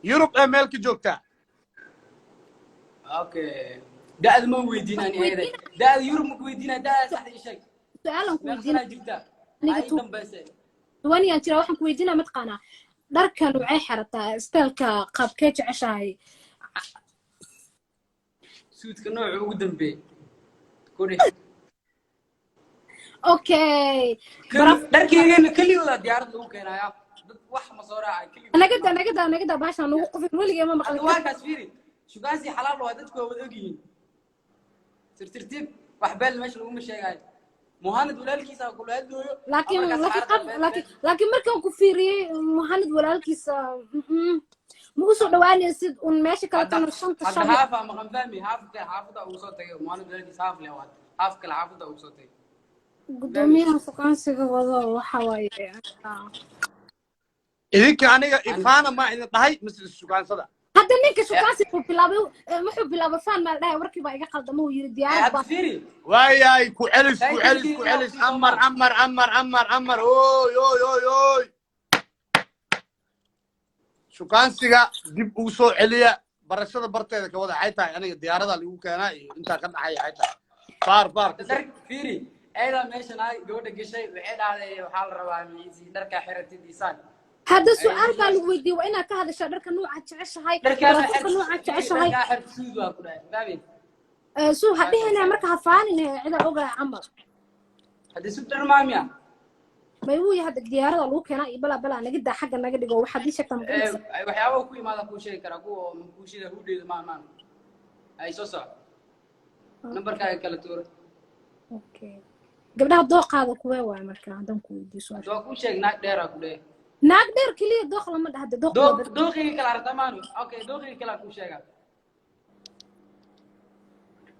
Yurub ee meel ka joogtaa? Okay, da'da ma weydiin ani eeday. Da'da Yurub ma ku weydiinaa? Da'da saxda ii sheeg. Su-aalan ku Meeqa weydiina. sanaa jirtaa? Aniga Aa ii dambaysay. Tobaniyaan jira. Waxaan ku weydiinaa, mataqaanaa, dharkan waxay xirataa, styleka qaabkee jeceshahay? Suudka nooca ugu dambeeyay ku dheh. Okay, baraf. Dharkeygana keligooda diyaarad lagu keenayaa, dad wax ma soo raacay keligood. Nagada, nagada, nagada, baashaan ugu qufin weligee ma maqlin. Hadda waa kaas, fiiri, shukaansi xalaal waa, dadku waa wada ogyihiin. Tirtirtiib wax beel meesha laguma sheegaayo. Muhanad walaalkiisa kula hadlooyo. Laakiin markaas laakiin xaaladda qab laakiin laakiin markaan ku fiiriyey Muhanad walaalkiisa, ma usoo dhawaanaysid un meesha kale tana shanta Hadda shan. Haafa maqan fahmi, haafka xaafada ugu soo tagay. Muhanad walaalkiisa haaf leh, waa haaf kale xaafada ugu soo tagay. Gudoomiyaha sukaansiga wado waxa waaye. Idinka aniga ifaana maa idin dhahay mise isugaansada? Hadda ninka shukaansi wuxuu bilaabay, wuxuu bilaabay faan maa la dhahay. Warkii baa iga qaldama, uu yiri diyaarad Hadda baa. Fiiri. Waayahay, ku celis, ku celis, ku celis. Amar, amar, amar, amar, amar, oy, oy, oy, oy. Shukaansiga dib ugu soo celiya. Barashada barteeda ka wada. Waxay tahay aniga diyaarada lagu keenaa iyo intaa ka dhaxaya. Waxay tahay faar faar ku Dhar fiiri, ayada meeshan ay gabadha gashay waxay dhahday waxaa la rabaa miisi dharkaa xiratid isaan. Hadda su-aal baa lagu weydiiyey, waa inaad ka hadashaa dharka noocaad jeceshahay, Dharkaa barafka noocaad jeceshahay. Dharkaa xirat suud waa ku dhahay, fahmi? Suu ha dhihina marka, ha faanin cida ogaa camal. Haddii suud dhar maamiya. May wuu yahay hadda diyaarada lagu keenaa iyo balaa balaa. Naga daa, xagga naga dhigo. Waxaad ii sheegtaa, ma garanaysaa? Waxyaabaha ku imaada kuu sheegi karaa, kuwa oo kuu sheega hudheeda maan ay soo soco nambarkaaga kala tuura. Okay, gabdhaha dooqaada kuwee waay marka haddaan ku weydiiyo su-aasha? Hadda waa kuu sheeg, naag dheeraa ku dhehe. Naag dheer keliya dooq lama dhaha, dooq waa badan. Dooqiga kala aragtaa maanu? Okay, dooqiga kala kuu sheegaa.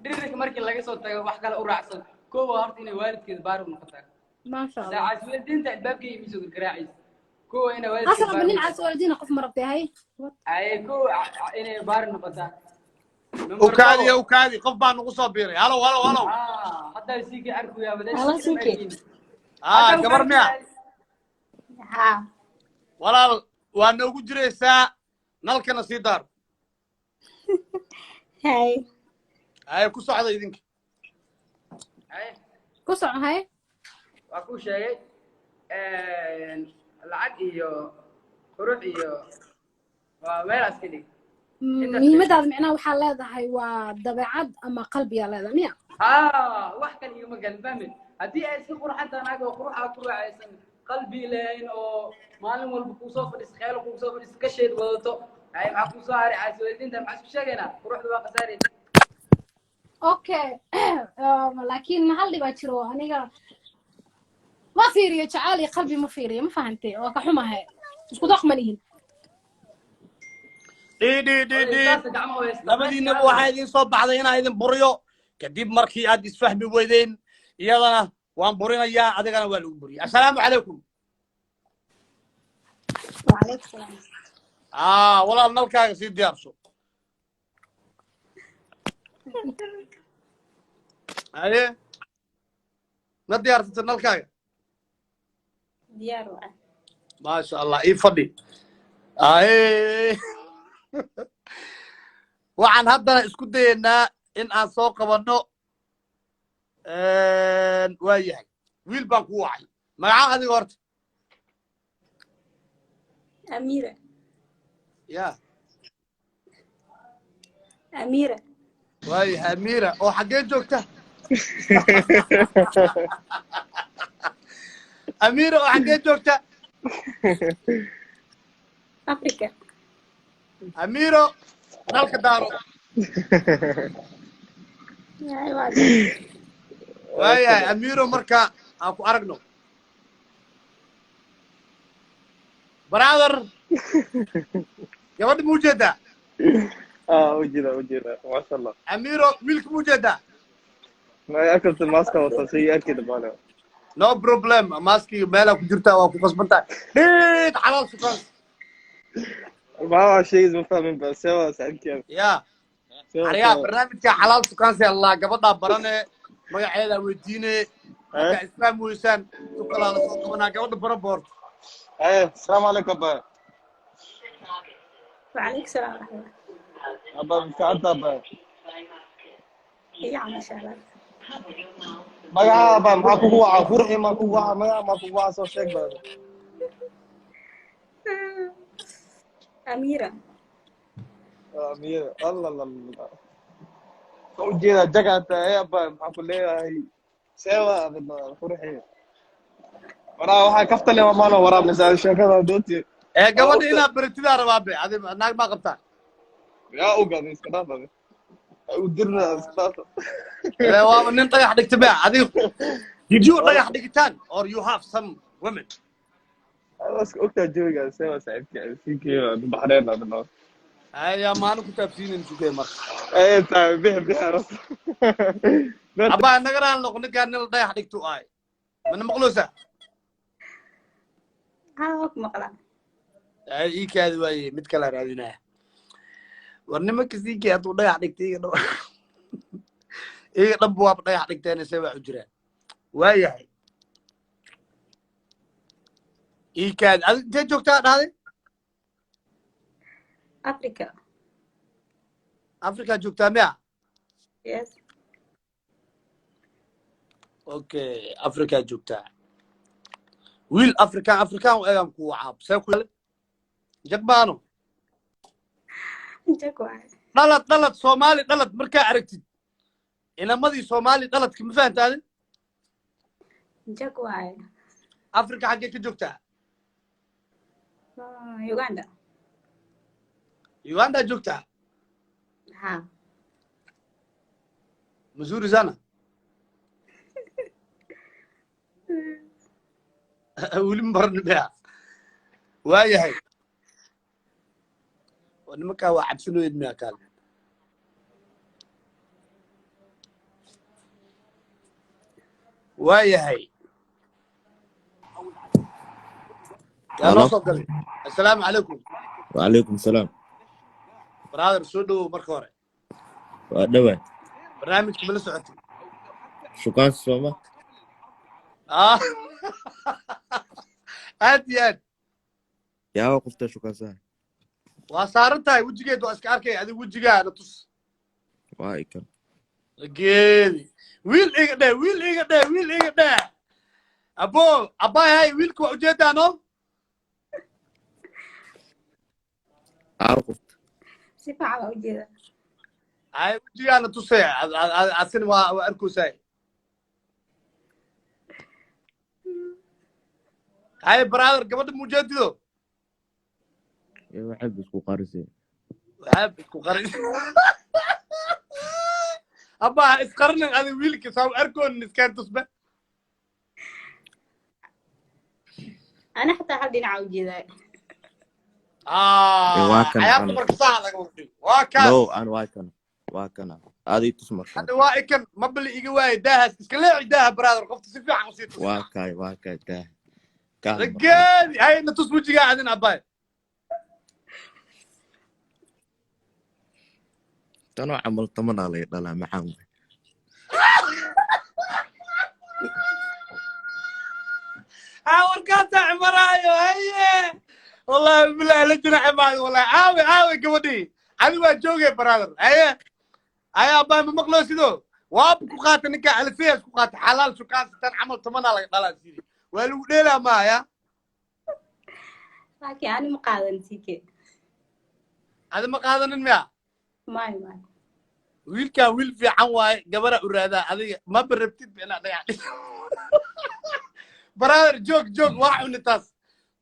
Dhirirka markii laga soo tago, wax kale u raacsan. Koo waa horta inay waalidkeeda baari u noqotaa. Maasha Allah. Daacaas waalidiinta albaabkayga imisoo gargaraacaysa. Koo waa inay waalidkeeda Asalba baari nin noqotaa. caas waalidiina qof ma rabtay hay. Ay, koo inay baari noqotaa. Number Ukaadi. labo. Ukaadi, qof baa nagu soo biiray. Halow, halow, halow. Ah, hadda sii arkuyaa. Halo, CK. Aa, gabar miya? Haa. Walaal, waa noogu jiraysaa, nalkana sii daar. Hay. Ay ku socda idinka. Ay, Ku soco hay. Waa kuu sheegay lacag iyo qurux iyo waa meelaas ka dhig. Intaas. Muhiimadaada micnaha waxaa leedahay waa dabeecad ama qalbiyaa leedahay miya? Haa, wax kale igama galin, fahmi? Haddii ay iska qurxan tahay naag oo quruxaa ku raacaysan, qalbi lahayn, oo maalin walba kuu soo fadhiis xeelo kuu soo fadhiis kasheed wadato, ay maxaa kuu soo haray? Caasiwaalidiinta maxaa isku sheegaynaa? Quruxda waa khasaaraysa. Okay, laakiin hal dhibaa jiro. Aniga ma fiiriyo jacayl iyo qalbi, ma fiiriyo, ma fahantay? Waa ka xumahay, isku doq ma lihin. Dhi dhi dhi dhi. Saasa gacmaha u haysta. Labadiinaba waxaa idin soo baxday inaan idin buriyo kadib markii aad isfahmi weydeen. Iyadana waan burinayaa, adigana waa lagu buriyay. Assalaamu calaykum. وعليكم السلام. Walaal, nalkaaga sii diyaarso. Haye, ma diyaarsata nalkaaga? Diyaar waa. Maasha Allah, ii fadhi. Aye, waxaan haddana isku dayeynaa in aan soo qabanno. Waa yahay, wiil baan ku wacay. Magaca adiga horta? Amira. Ya? Amira. Waa yahay, Amira oo xaggee joogta? Amira oo xaggee joogta? Africa. Amiro, nalka daaro. Yahay waa. Waa yahay, Amiro, marka aan ku aragno. Brother, gabadha ma ujeedaa? Ah, ujeeda, ujeeda, maasha Allah. Amiro, wiilka ma ujeedaa? Ma arkaysa, maaska wata si arki dhamaan. No problem, maaskiga meelaa ku jirtaa, waa ku qasban tahay. Dhiid xalaal sukan. Ma waa shay isma fahmin ba, see waa saaxiibkii. Ya aryaa, barnaamijka xalaal sukaansi Allah, gabadhaa barane, magaceedaa weydiine, markaa isfahm weysaan tukalaa la soo qabanaa. Gabadha bara boorto. Eh, asalaamu calaykum, abba. وعليكم السلام ورحمة الله. Abba, fiicanta, abba? يا ما شاء الله. Magaca, abba, maxaa kugu wacaa? Qurxi maa kugu wacaa? Magaca maa kugu wacaa? Soo sheeg ba. Amira. Amira, Allah Allah Allah, soo ujeedaa jagaata. Eh, abba, maxaa ku leeyahay? See waa abba, qurxi waraa waxaa kaftale maano waraa misaa sheekada doonti. Ee gabadha inaa baratidaa rabaa be. Adi naag maa qabtaa? Yaa ogaaday, iska dhaaf abe, u dirna, iska dhaaf. Ee waaba nin dhagax dhigta be. Adiga did you dhagax dhigitaan or you have some women? Iska ogtaa jawiga. See waa saaxiibkii sinkii Baxreyn adno. Haya, maalin ku taabsiinin sugay marka. Ee tahay, bixi bixi aros. Abbaa, naga raali noqo, ninkaan nin la dhagax dhigto ahay. Mana maqloosaa? ها وك مقلع. Ay, ii kaadi waaye, mid kala raadinaya. War nimanka sinkii hadduu dhagax dhigtay, iga dhan iga dhanba waaba dhagax dhigteen. See waa u jiraan? Waayahay, ii kaadi. Adi intee joogtaa dhahday? Africa. Africa joogtaa miya? Yes. Okay, Africa joogtaa. Wiil African African u egaan ku wacaab. See ku jagbaano? Jag waay. Dhalad dhalad Soomaali dhalad markaa aragtid inamadii Soomaali dhaladka, ma fahantaade? Jag waay. Africa xaggee ka joogtaa? Uganda. Uganda joogtaa? Ha. Mzuri sana. Weli ma baran bea. Waayahay, nimankaa waa cabsanoyed miya kaale? Waayahay, yaa noo Hello. soo galay. Assalaamu calaykum. وعليكم السلام. Brother, soo dhowow marka hore. Waa dhawaad. Barnaamijka ma la socotay? Shukaan sooma? Ah, aad iyo aad. Yaaba qofta shukaansaha. Waa saaran tahay wejigeed, waa iska arkay. Adiga wejigaana tus. Waa ikan. Geedi wiil iga dheh, wiil iga dheh, wiil iga dheh. Abo abbaay, hay, wiilka waa ujeedaa no? Aawa qofta? Si fiican baa ujeeda. Hay, wejigaana tusay, asina waa arkoosaay. Hay brother, gabadha mujeedido? Ee waxay isku qarisay. Waxaab isku qarin. Abbaa, isqarinin adi. Wiilka saa arkoonin, iskaan tusba. Ana xataa hal dhinaca ujeedaa. Waa kan Cayaarta ana. Marka saxa laga wada dhigo, waa kaas. No, aan waa kana, waa kana, aad ii tus marka. Hadda waa ikan mabali iga waaye daahaas, iska leeci daaha, brother, qofta si fiican usii tus. Waa kaay, waa kaay daah kaal marka. Rageedi, hayna tus wejigaa adin, abaay. Tanoo camal 10-aa laga dhalaa, maxaan waay? Warkaasaa cimaraayo. Haye, wallahi bilahi la jira cimaado, wallahi. Caawi, caawi gabadhii, adi waa joogay, brother. Haye, haye abaay, ma maqloo sido waaba ku qaata ninka alfeas ku qaata xalaal shukaansi. Tan camal 10-aa laga dhalaa, sidi waa lagu dheelaa maaya. Laakiin ani ma qaadan tike. Adi ma qaadanin miya? May, may. Wiilkaan wiil fiican waaye, gabara u raadaa, adiga maba rabtid ba inaad dhagax dhigto. Brother, joog, joog, waa cuni taas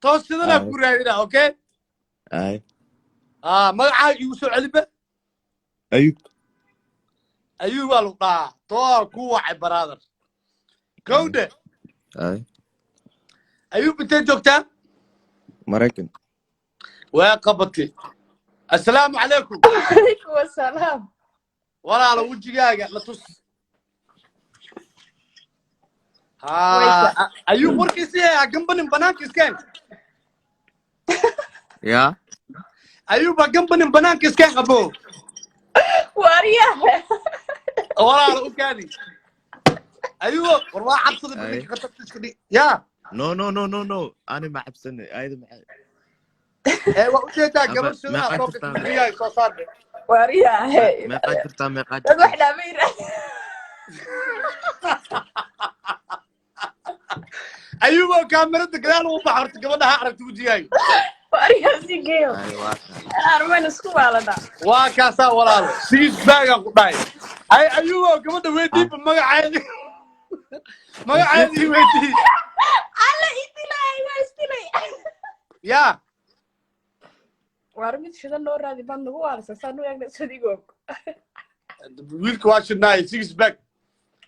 toos sidanaa Ay. Ku raadinaa, okay? Ay. Magacaaga igu soo celiba. Ayub. Ayuu waa lagu dhahaa, too ku wacay, brother, gowdhe. Ay. Ayuub, intee joogtaa? Maraykan. Waa qabatay. Assalaamu calaykum. Calaykum asalaam. Walaalo, wejigaaga la tus. Wayka. Ha, ayuub, warkiisi ha gambanin, banaanka iskeen. Yaa. Ayuub, ha gambanin, banaanka iskeen, abo. Waaryahe. Walaalo, u kaadi ayuubo, war waa cabsada. Ay. Ninka khatarta iska dhig yaa. No, no, no, no, no, ani ma cabsanay, ayada maxay? Ee, waa ujeedaa Aba gabar sidaa meeqaa soo jirtaa? gashay gurigaaga soo saar. Waaryahe. Meeqaa jirtaa, meeqaa Dad wax jirtaa? dhaama yiraahdo. Ayuubo, kaamirada gadaal ugu bax horta, gabadha ha aragta wejigaaga. Waaryaha si geeyo. Ay, waa kaay. Armaan isku waalanaa. Waa kaasaa, walaalo, six bagan ku dhahay. Ay, ayuubo, gabadha weydiiba magaceedi, magaceedii weydii. Alla idilay, waa isdilay. Yaa. Waar mid shidan noo raadi, baad nagu waalisa saan u eegna sadigoog. Wiilka waa shidnaay, six bag.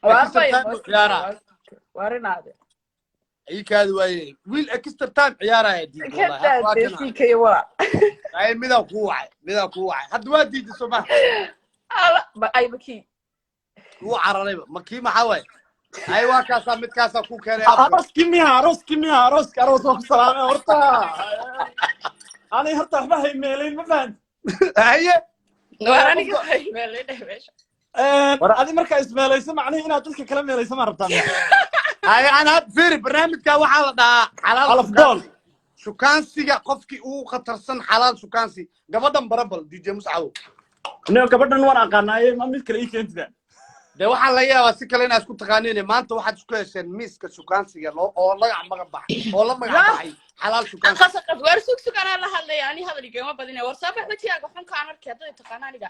Waar Extra bay time buu ciyaaraa. Waarinaade. Ii kaadi waaye, wiil extra time ciyaaraya diid, wallahi. Hadda waa Ka kana. daadee CK walaa. Ay, midaa kuu wacay, midaa kuu wacay, hadda waa diiday soo maha? Alla ma ay makii. Wuu cararayba, ma kii maxaa waaye? Ay, waa kaasaa, midkaasaa kuu keenay afka. Arooskii miya? Arooskii miya? Arooski, aroos waa ku salaamay horta. Ani horta waxba haymeelayn, ma fahant? Haye. Waar aniga waxay meelaynay meesha. Adi markaa ismeelayso, macnihi inaad dadka kala meelayso ma rabtaa? Ay, aan had fiiri, barnaamijka waxaa la dhahaa xalaal Calafdoon. shukaansi, shukaansiga qofkii ugu khatarsan, xalaal shukaansi. Gabadhan barabal DJ Muscabow. Niyo, gabadhan waan aqaanaaye, ma mid kale ii keentida? Dee waxaa laga yaabaa si kale inaad isku taqaaniin. Maanta waxaad isku hesheen miiska shukaansiga loo oo lagac magac baxay oo la magac baxay xalaal shukaansi. Aqas aqas, waar sug sug, anaa la hadlaya, ani hadal igama badinaya. War soo bax, wejigaaga xunka aan arkay hadday taqaana aniga.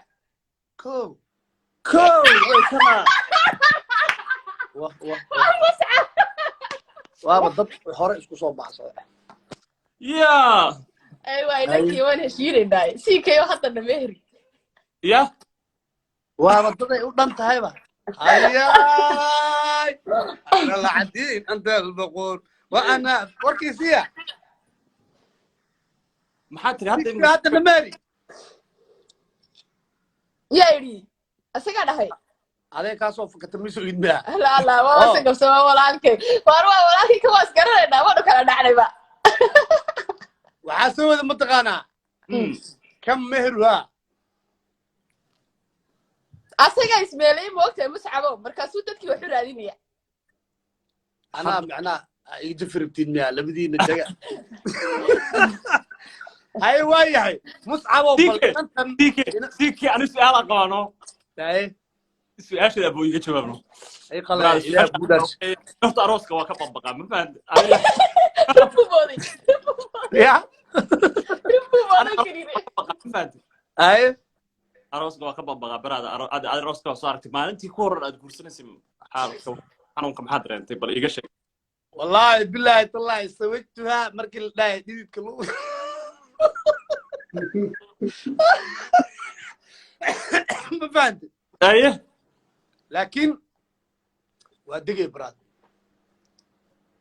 Ko. Kow way kana. Wah wah. Waar Muscab. Waaba dad hore isku soo baxsaday. Ya. Ay waay, ninkii waan heshiinaynaa CK oo hadda dhameeri. Ya. Waaba daday u dhan tahayba. Ayaay, ana alcadiin, anta albaquur wa ana warkiisiya. Maxaa tiri hadda? Sikii hadda dhameeri. Yaa yidhi isagaa dhahay. Adee kaasoo fakata miso idmiya. La la, waa Oh. se qabsama walaalkay. Waar waa walaalkay, kawaas garanaynaa, waanu kala dhacnayba. Waxaa soo wada mataqaanaa kam mehruha. Asagaa ismeelay, moogtahay Muscabo, markaasuu dadkii wax u raadinaya. Anaa macnaa iga jafiribtiin miya labadiina jaga? Hay, waa yahay Muscabow, bal CK. inantan. CK, CK, ani su-aal aan qabaano. Haye. Su-aasheeda abuu iga jawaabno. Ay qalaya ilaah guudaas. Horta arooska waa ka bambaqaa, ma fahant? Ribku mooday. Ya. Ribku mooday kariire. Ma fahant? Haye. Arooska waa ka bambaqaa baraada. Arooska waa soo aragtay maalintii ku horan aad guursanaysay, xaalka xanuunka maxaad dareentay? Bal iiga sheeg. Wallaahi bilaahi tallaahi, sawajtuha markii la dhahay dhididka lagu ma fahante? Aye. Laakiin waa degay, brad.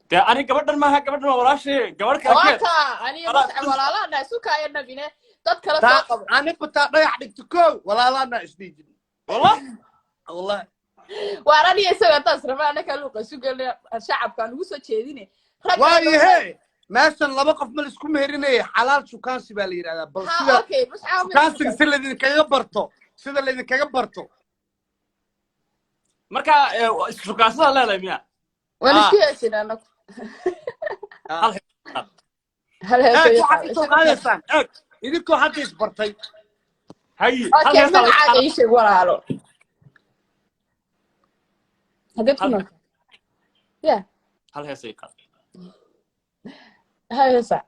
Dee ani gabadhan maaha, gabadhan waa walaashay, gabadh kale keen. Waata aniga Muscab walaalahana isu kaaya nabine, dad kale soo Taa qabo. Ani bataa dhagax dhigto kow, walaalaana isdhiijin. Wallah. Wallahi. Waar aniga isaga intaas raba anaka luuqa isu gelna, shacabka aan ugu soo jeedine ragga. Waayahe, meeshan laba qof ma laisku meherinaya, xalaal shukaansi baa la yidhahdaa, bal Ha. Sida Okay, Muscab. shukaansiga si laydinkaga barto, sida laydinkaga barto. Marka shukaansadaa leedahay miya? Waan isku heesin anagu. Hal hees. Hal hees. Eeg, waxaad isoo qaadaysaan, eeg, idinkoo hadda isbartay. Hayi, hal Okay. heesaa laga Magacaaga qaadaa. ii sheeg, walaalo, hadeed ku nool ya? Hal hees ay qaad. Hal heesa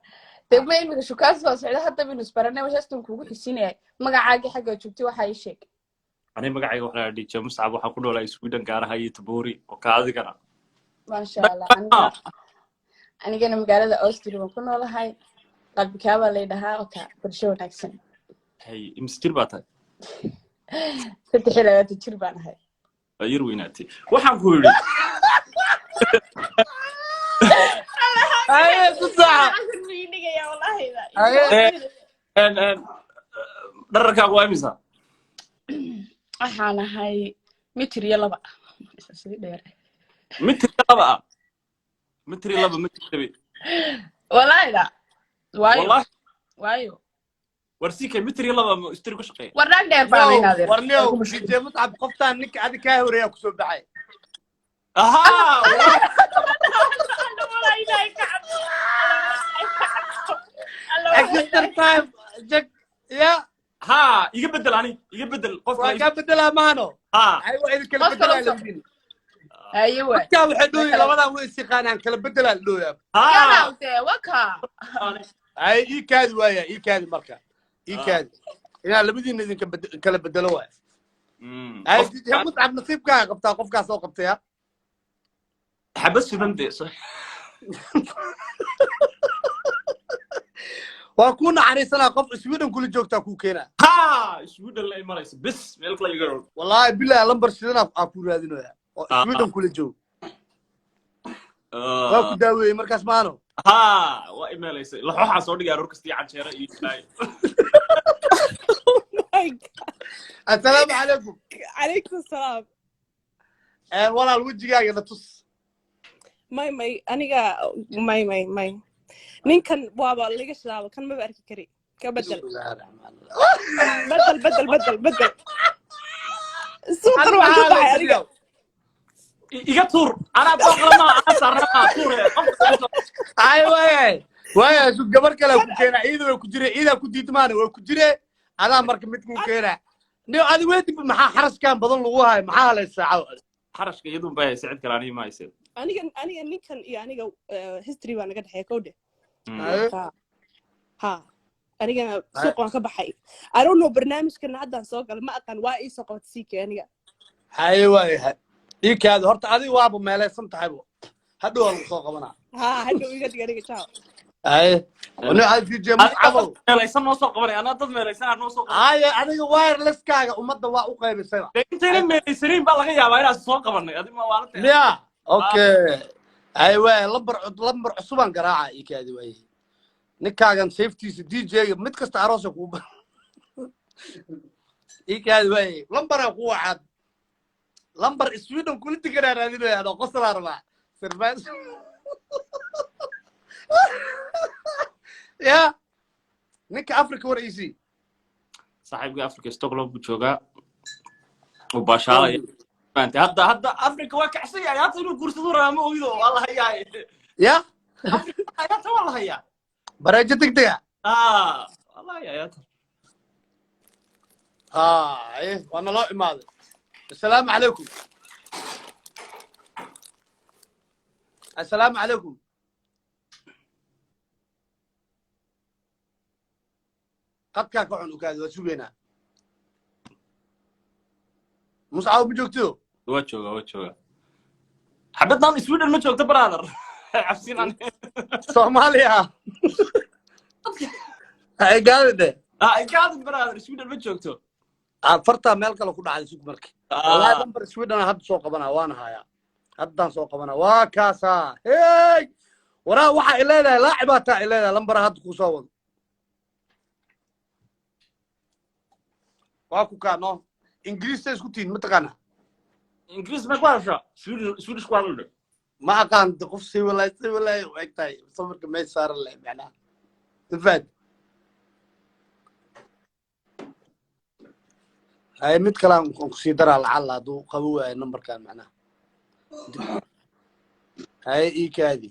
dee ma imika shukaansi baa socda hadda baynu isbaranay, heestan kuugu xisinayay. Magacaagii, xagga joogtay, waxaa ii sheeg. Ani magacayga waxaa la DJ Muscab, waxaan ku noolaa Sweden, gaaraha iyo Tabori oo ka adigana. Maasha Allah. Anigana magaalada Austria baan ku noolahay, qalbikaabaa lay dhahaa. Oka, bulsho wanaagsan. Hay, imise jir baa tahay? 23 jir baan ahay. Waa yar weynaatay, waxaan ku yidhi. Haye, ku saxa. Haye. Dhararkaagu waa imisa? Waxaan ahay mitir iyo laba. Sii dheer. Mitir iyo laba ah? Mitir iyo laba, mitir tabi. Wallahi la, waayo. Wallahi. Waayo. War sikay, mitir iyo laba ma istiri ku shaqeeya? War naag dheer baan Yow, inaadeer. warniyow, DJ Muscab, qoftaan ninka adi kaa horeeyaa kusoo baxay. Ahaa. Extra time jag ya. Ha, iga bedel, ani iga bedel qof. Waa kaa bedelaa maano. Ha. Ay, waa idin kala Qof kale bedelaa usoo- labadiin. Haye waay. Dadkaa waxay dhooyi labadan way isiqaanaan, kala bedelaa la dhooyaa. Ha. Yalaw dee waka. Ay, ii kaadi waaya, ii kaadi marka, ii kaadi inaa labadiina idinka kala bedelo waaya. Ay, DJ Muscab, nasiibkaaga qabtaa qofkaas oo qabtaya. Xabad sudan dee. Waa kuu naxariisanaa, qof Sweden kula joogtaa kuu keenaa. Ha, Sweden la imanaysa bis, meel kale iga rog. Wallaahi bilahi, lambar shidanaa aa ku raadinaya oo Sweden kula joog, waa ku daaweeyey markaas maano. Ha, waa imeelaysay, laxooxaa soo dhigay aroor kasta iyo canjeero iyo shaay. Assalaamu calaykum. Calaykum salaam. Walaal, wejigaaga na tus. May, may, aniga may, may, may, ninkan waaba laga shidaaba, kan maba arki kari, ka bedel, bedel, bedel, bedel, bedel, suuqan waan ka baxay aniga. Iga tuur, anaa dooqlama, anaa saarnaa tuure. Ay, waay waay, su gabar kale ku keena, ciida way ku jire, ciidaa ku diidmaana way ku jire, adaa marka mid ku keena. Niyo, adi weydib, maxaa xaraskan badan lagu hayo? Maxaa halay saaco? Xarashka iyadun baa haysa, cid kale aniga ma haysa. Aniga ninkan iyo aniga history baa naga dhexeeya kowdhe. Marka ha, anigana suuq waan ka baxay. I don't know, barnaamijkana haddaan soo galay, ma aqaan, waa ii soo qabat siike aniga. Haye, waay, iikaadi horta, adiga waaba meelaysan tahaybo, hadhow waa lagu soo qabanaa. Ha, hadhow iga dhig aniga, ciao. Haye, niyo, adi DJ Muscabow. Meelaysan noo soo qabanay, anaa dad meelaysan noo soo qabanay. Haye, adiga wirelesskaaga ummadda waa u qaybisayba. Dee intayna meelaysanayn baa laga yaabaa inaan soo qabanay, adi ma waalata. Miya? Okay, haye, waay, lambar cusubaan garaaca, iikaadi waaye. Ninkaagan safetiisa DJ-ga mid kasta aroosa kuu ba, iikaadi waaye, lambaraa ku wacaad, lambar Sweden kula deganaa raadinaya, adoo qosolaa rabaa surprise ya ninka Africa war ec. Saaxiibka Africa Stockholm buu joogaa, uu baashaalaya. Fahamtay? Hadda Africa waa kacsan yahay, hadda inuu guursado rabaa, ma ogido, waa la hayaa. Ya. Africa hayaata waa la hayaa. Bareejo degdega. Ah, waa la hayaa hayaata. Haye, waa naloo imaaday. Assalaamu calaykum, assalaamu calaykum. Qadkaa ka xun, ukaadi, waa sugeynaa. Muscaw, ma joogto? Waa joogaa, waa joogaa. Xabaddan Sweden ma joogto, brother, cabsinan. Soomaaliya hay gaadi dhe. Ah, gaadi, brother, Sweden ma joogto. Fartaa meel kale ku dhacday, sug marka. Wallahi lambar Sweden aan hadda soo qabanaa, waana hayaa. Haddaan soo qabana, waa kaasaa. Hey, waraa, waxaa i leedahay laacibaa taa i leedahay. Lambara hadda kuu soo wado, waa ku kaano. Ingiriista isku tihin, mataqaanaa? Ingiriis ma ku hadashaa? Swedish ku hadal. Ma aqaan de. Qof si walaahi u eg tahay sawirka meesha saaran leh, macnaha mafaad hay. Mid kale aan kusii daraa, lacalla hadduu qabo waayo numberkan, macnaha haye ii kaadi.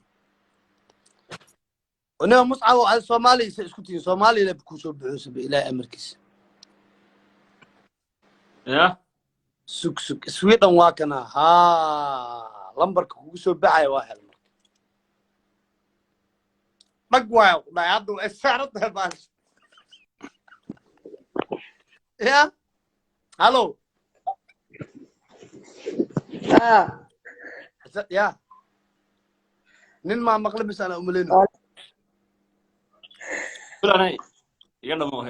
Oniga Muscabo, adi Soomaaliya isa isku tihin? Soomaaliya la kusoo buxuusaba, Ilaahay amarkiisa. Ya. Sug, sug, Sweden waa kana. Ha, lambarka kugu soo baxaya waa hel. Marka dhag waaya ku dhahay, hadda way saaran tahay baasha. Ya, hallo. Ah. Ya, nin maa maqle mise anaa umaleyno? Filanay iga dhamo.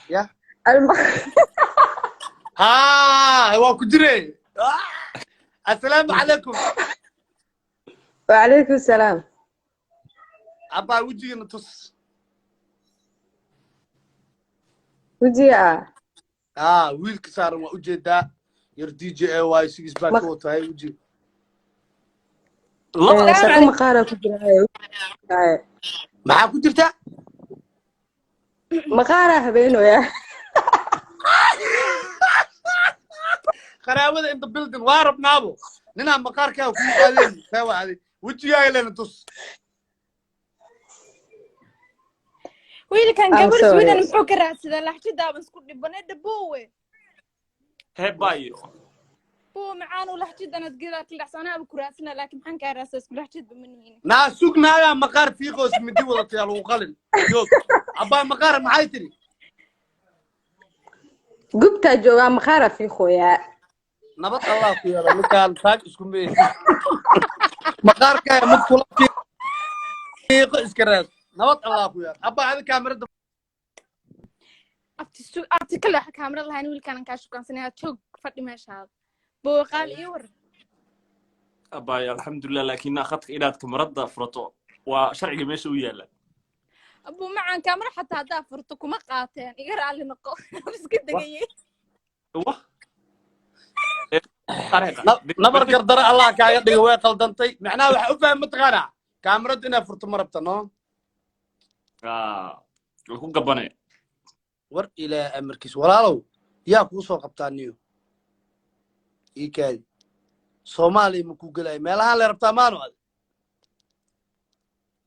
Ya, ha, waa ku jire. Assalaamu calaykum. وعليكم السلام. Abbaa, wejigana tus. Wejiga ah? Ah, wiilka saaran waa ujeedaa, yar DJ ay six baa ka watahay wejiga. Shaqo maqaara ku jira. Maxaa ku jirta? Maqaara habeenooya. Qaraabada in the building, waa rabnaabo ninaa maqaarkaaga kuu qaadeen. See waa adi, wejigaaga leena tus. Wiilkan I'm gabar sorry. Sweden muxuu ka raadsadaa? Laxjadaaban isku dhibanay, dhabowe. Hebayo. Buwe macaan u laxjadanaad gidaarka dhacsanaaba ku raadsana, laakiin maxaan kaa raadsaa? Isku laxjadba ma nihin. Naa sugnaayaa, maqaar fiiqoos mindi wadatay lagu qalin joog. Abbaa, maqaar maxay tiri? Gubtaa joogaa, maqaara fiiqooyaa. Nabad Allah ku yeelo. Ninkaan taag isku meey, maqaarkaaga mid kula fiiqo iska raad. Nabad Allah ku yeelo. Abbaa, adi kaamirada. Abti su abti kale waxa kaamirad lahayn. Wiilkaan kaa shukaansanaya, joog, fadhi meeshaada. Buwe qaali, ii war. Abay, alxamdulilah, laakiin khadka inaad kamarada furato waa sharciga meesha u yaala. Abu macaan, kaamira xataa haddaa furto kuma qaateen. Iga raalli noqo, iska degayay. Wah. Nabar gardaro Allah kaaga dhigo, way qaldantay. Macnaha waxa u faham, mataqaanaa, kaamiradu inaad furto ma rabta, no? Way ku gabane. War Ilaah amarkiis, walaalow, yaa kuu soo qabtaa niyo? Ii kaadi, Soomaaliya ma kuu gelaya? Meelahaan le rabtaa maano adi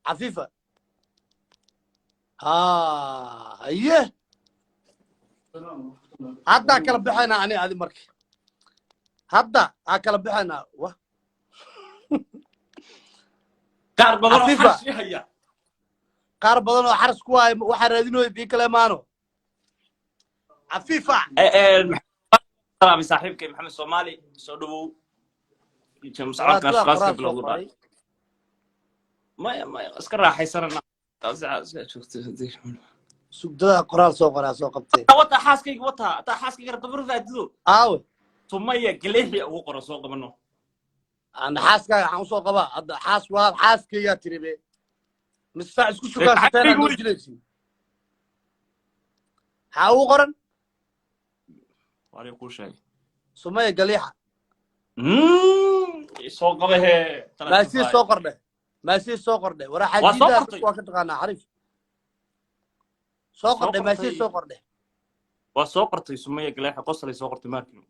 Cafiifa. Ha, haye, haddaa kala baxaynaa ani adi. Marka hadda aa kala baxaynaa wa. Qaar badan oo Cafiifa. Xarsi haya. Qaar badan oo xaras ku waaya waxaa raadinooya bii kale maano, Cafiifa. Salaamay saaxiibkay Maxamed Soomaali, soo dhawow. Walaal, Muscabkan sidaa shaqaaska qoraal soo bilowda. qoray. Maya, maya, iska raaxaysanana. Sugdada qoraal soo qoraa, soo qabtee. Wata xaaskayga, wata hataa xaaskayga rabta barfaadido. Aawe? Sumaya galeexi ugu qora, soo qabano. Aan xaaskaaga waxaan usoo qabaa hadda. Xaas waa xaaskaygaa tiri be, mise isku shukaansateen aad noo jilaysiin? Maxaa ugu qoran? Waana kuu sheegay. Sumaya Galiixa. Soo qaba hee. Maasii soo qordhe, maasii soo qordhe. Waraa. Waa soo xaajidaa qortay. Waa ka taqaanaa xariif. Soo Soo qordhe, maasii. qortay. Soo qordhe. Waa soo qortay Sumaya Galeexa, qoslay soo qortay maarkin.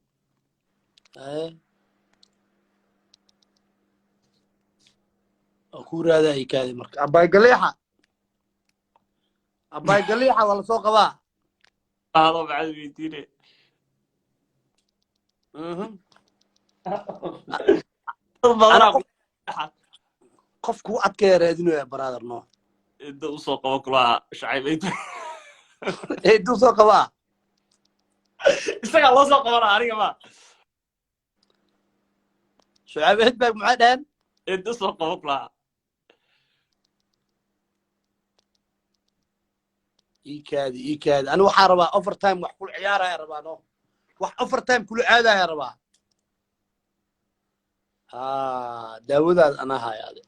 Haye. Waa kuu raadaa ikaadi. Marka abaay Galiixa, abaay Galiixa waa lasoo qabaa. Qaado bacad weydiine. Dad Ana badanaa qof kuu adkaya raadinaya, brother, no. Inta usoo qabo kulaha Shacayb Eid. Eeduu soo qabaa. Isagaa loo soo qabanaa, aniga ma. Shucayb Eedbaag maxay dhaheen? Inta usoo qabo kulaha. Ii kaadi, ii kaadi. Ani waxaa rabaa overtime wax kula ciyaaraya rabaa, no, wax overtime kula aadaya rabaa. Haa, daawadaad anaa haayo, ade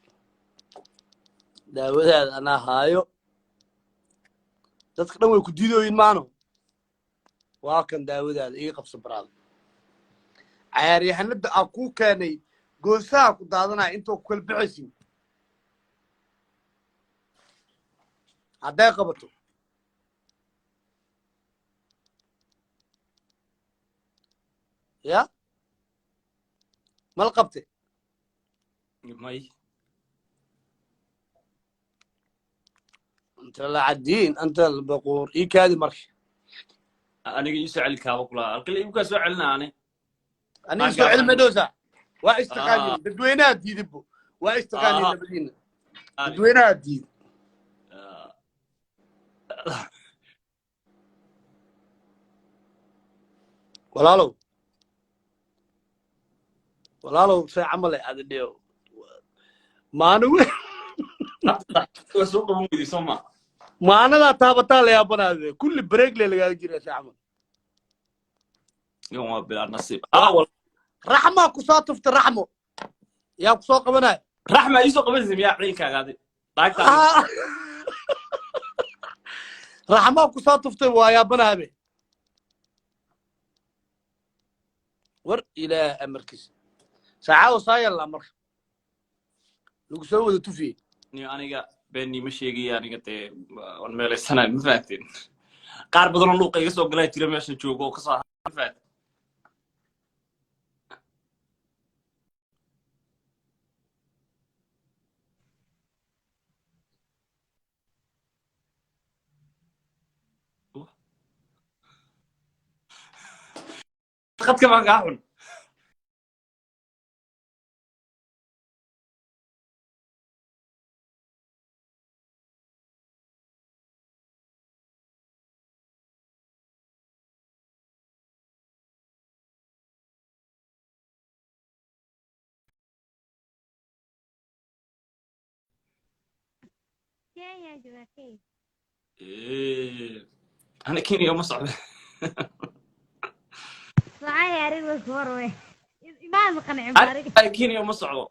daawadaad anaa haayo. Dadka dhan way ku diidooyin maano. Waa kan daawadaada, iga qabso baraada. Cayaaryahanada aa kuu keenay goosaha ku daadanaya intoo ku kala bixaysin hadday qabato. Ya mal qabte. May. Anta lacadiin, anta albaquur, ii kaadi marka. Aniga ii soo celi kaaba kula alqila igu kaa soo celina ani. Aniga soo celma dhowsa. Waa istaqaanin dadweynaha diidabo, waa istaqaanin labadiina dadweynaha diid. Walaalow, walaalow, say camal ay adi dhiyo maana. Waa soo qaban weyday soo ma? Maanadaa taabataa la yaabanaade, kulli break le lagaaga jira say camal. Yan waa bilaa nasiib. Raxmaa ku soo tufta, raxmo yaa ku soo qabanaya. Raxma ii soo qabanaysa miyaa ciilkaaga adi laagtaada? Raxmaa ku soo tuftay, waa yaabanahabe. War ilaah amarkiisa saacado saa yallaa marka lagu soo wada tufiyey. Ni aniga been niima sheegaya, aniga dee waan meelaysanay, ma fahanteen? Qaar badanoo luuqa iga soo galaa jira meesha joogo oo kasoo, ma fahanteen? Khadka baan kaa xun. Kenya joogaa, Kenya. Ana Kenya uma socda. Waxaa arrin way ku hor way. Imaan ma qancin baa ariga. Ana Kenya uma socdo.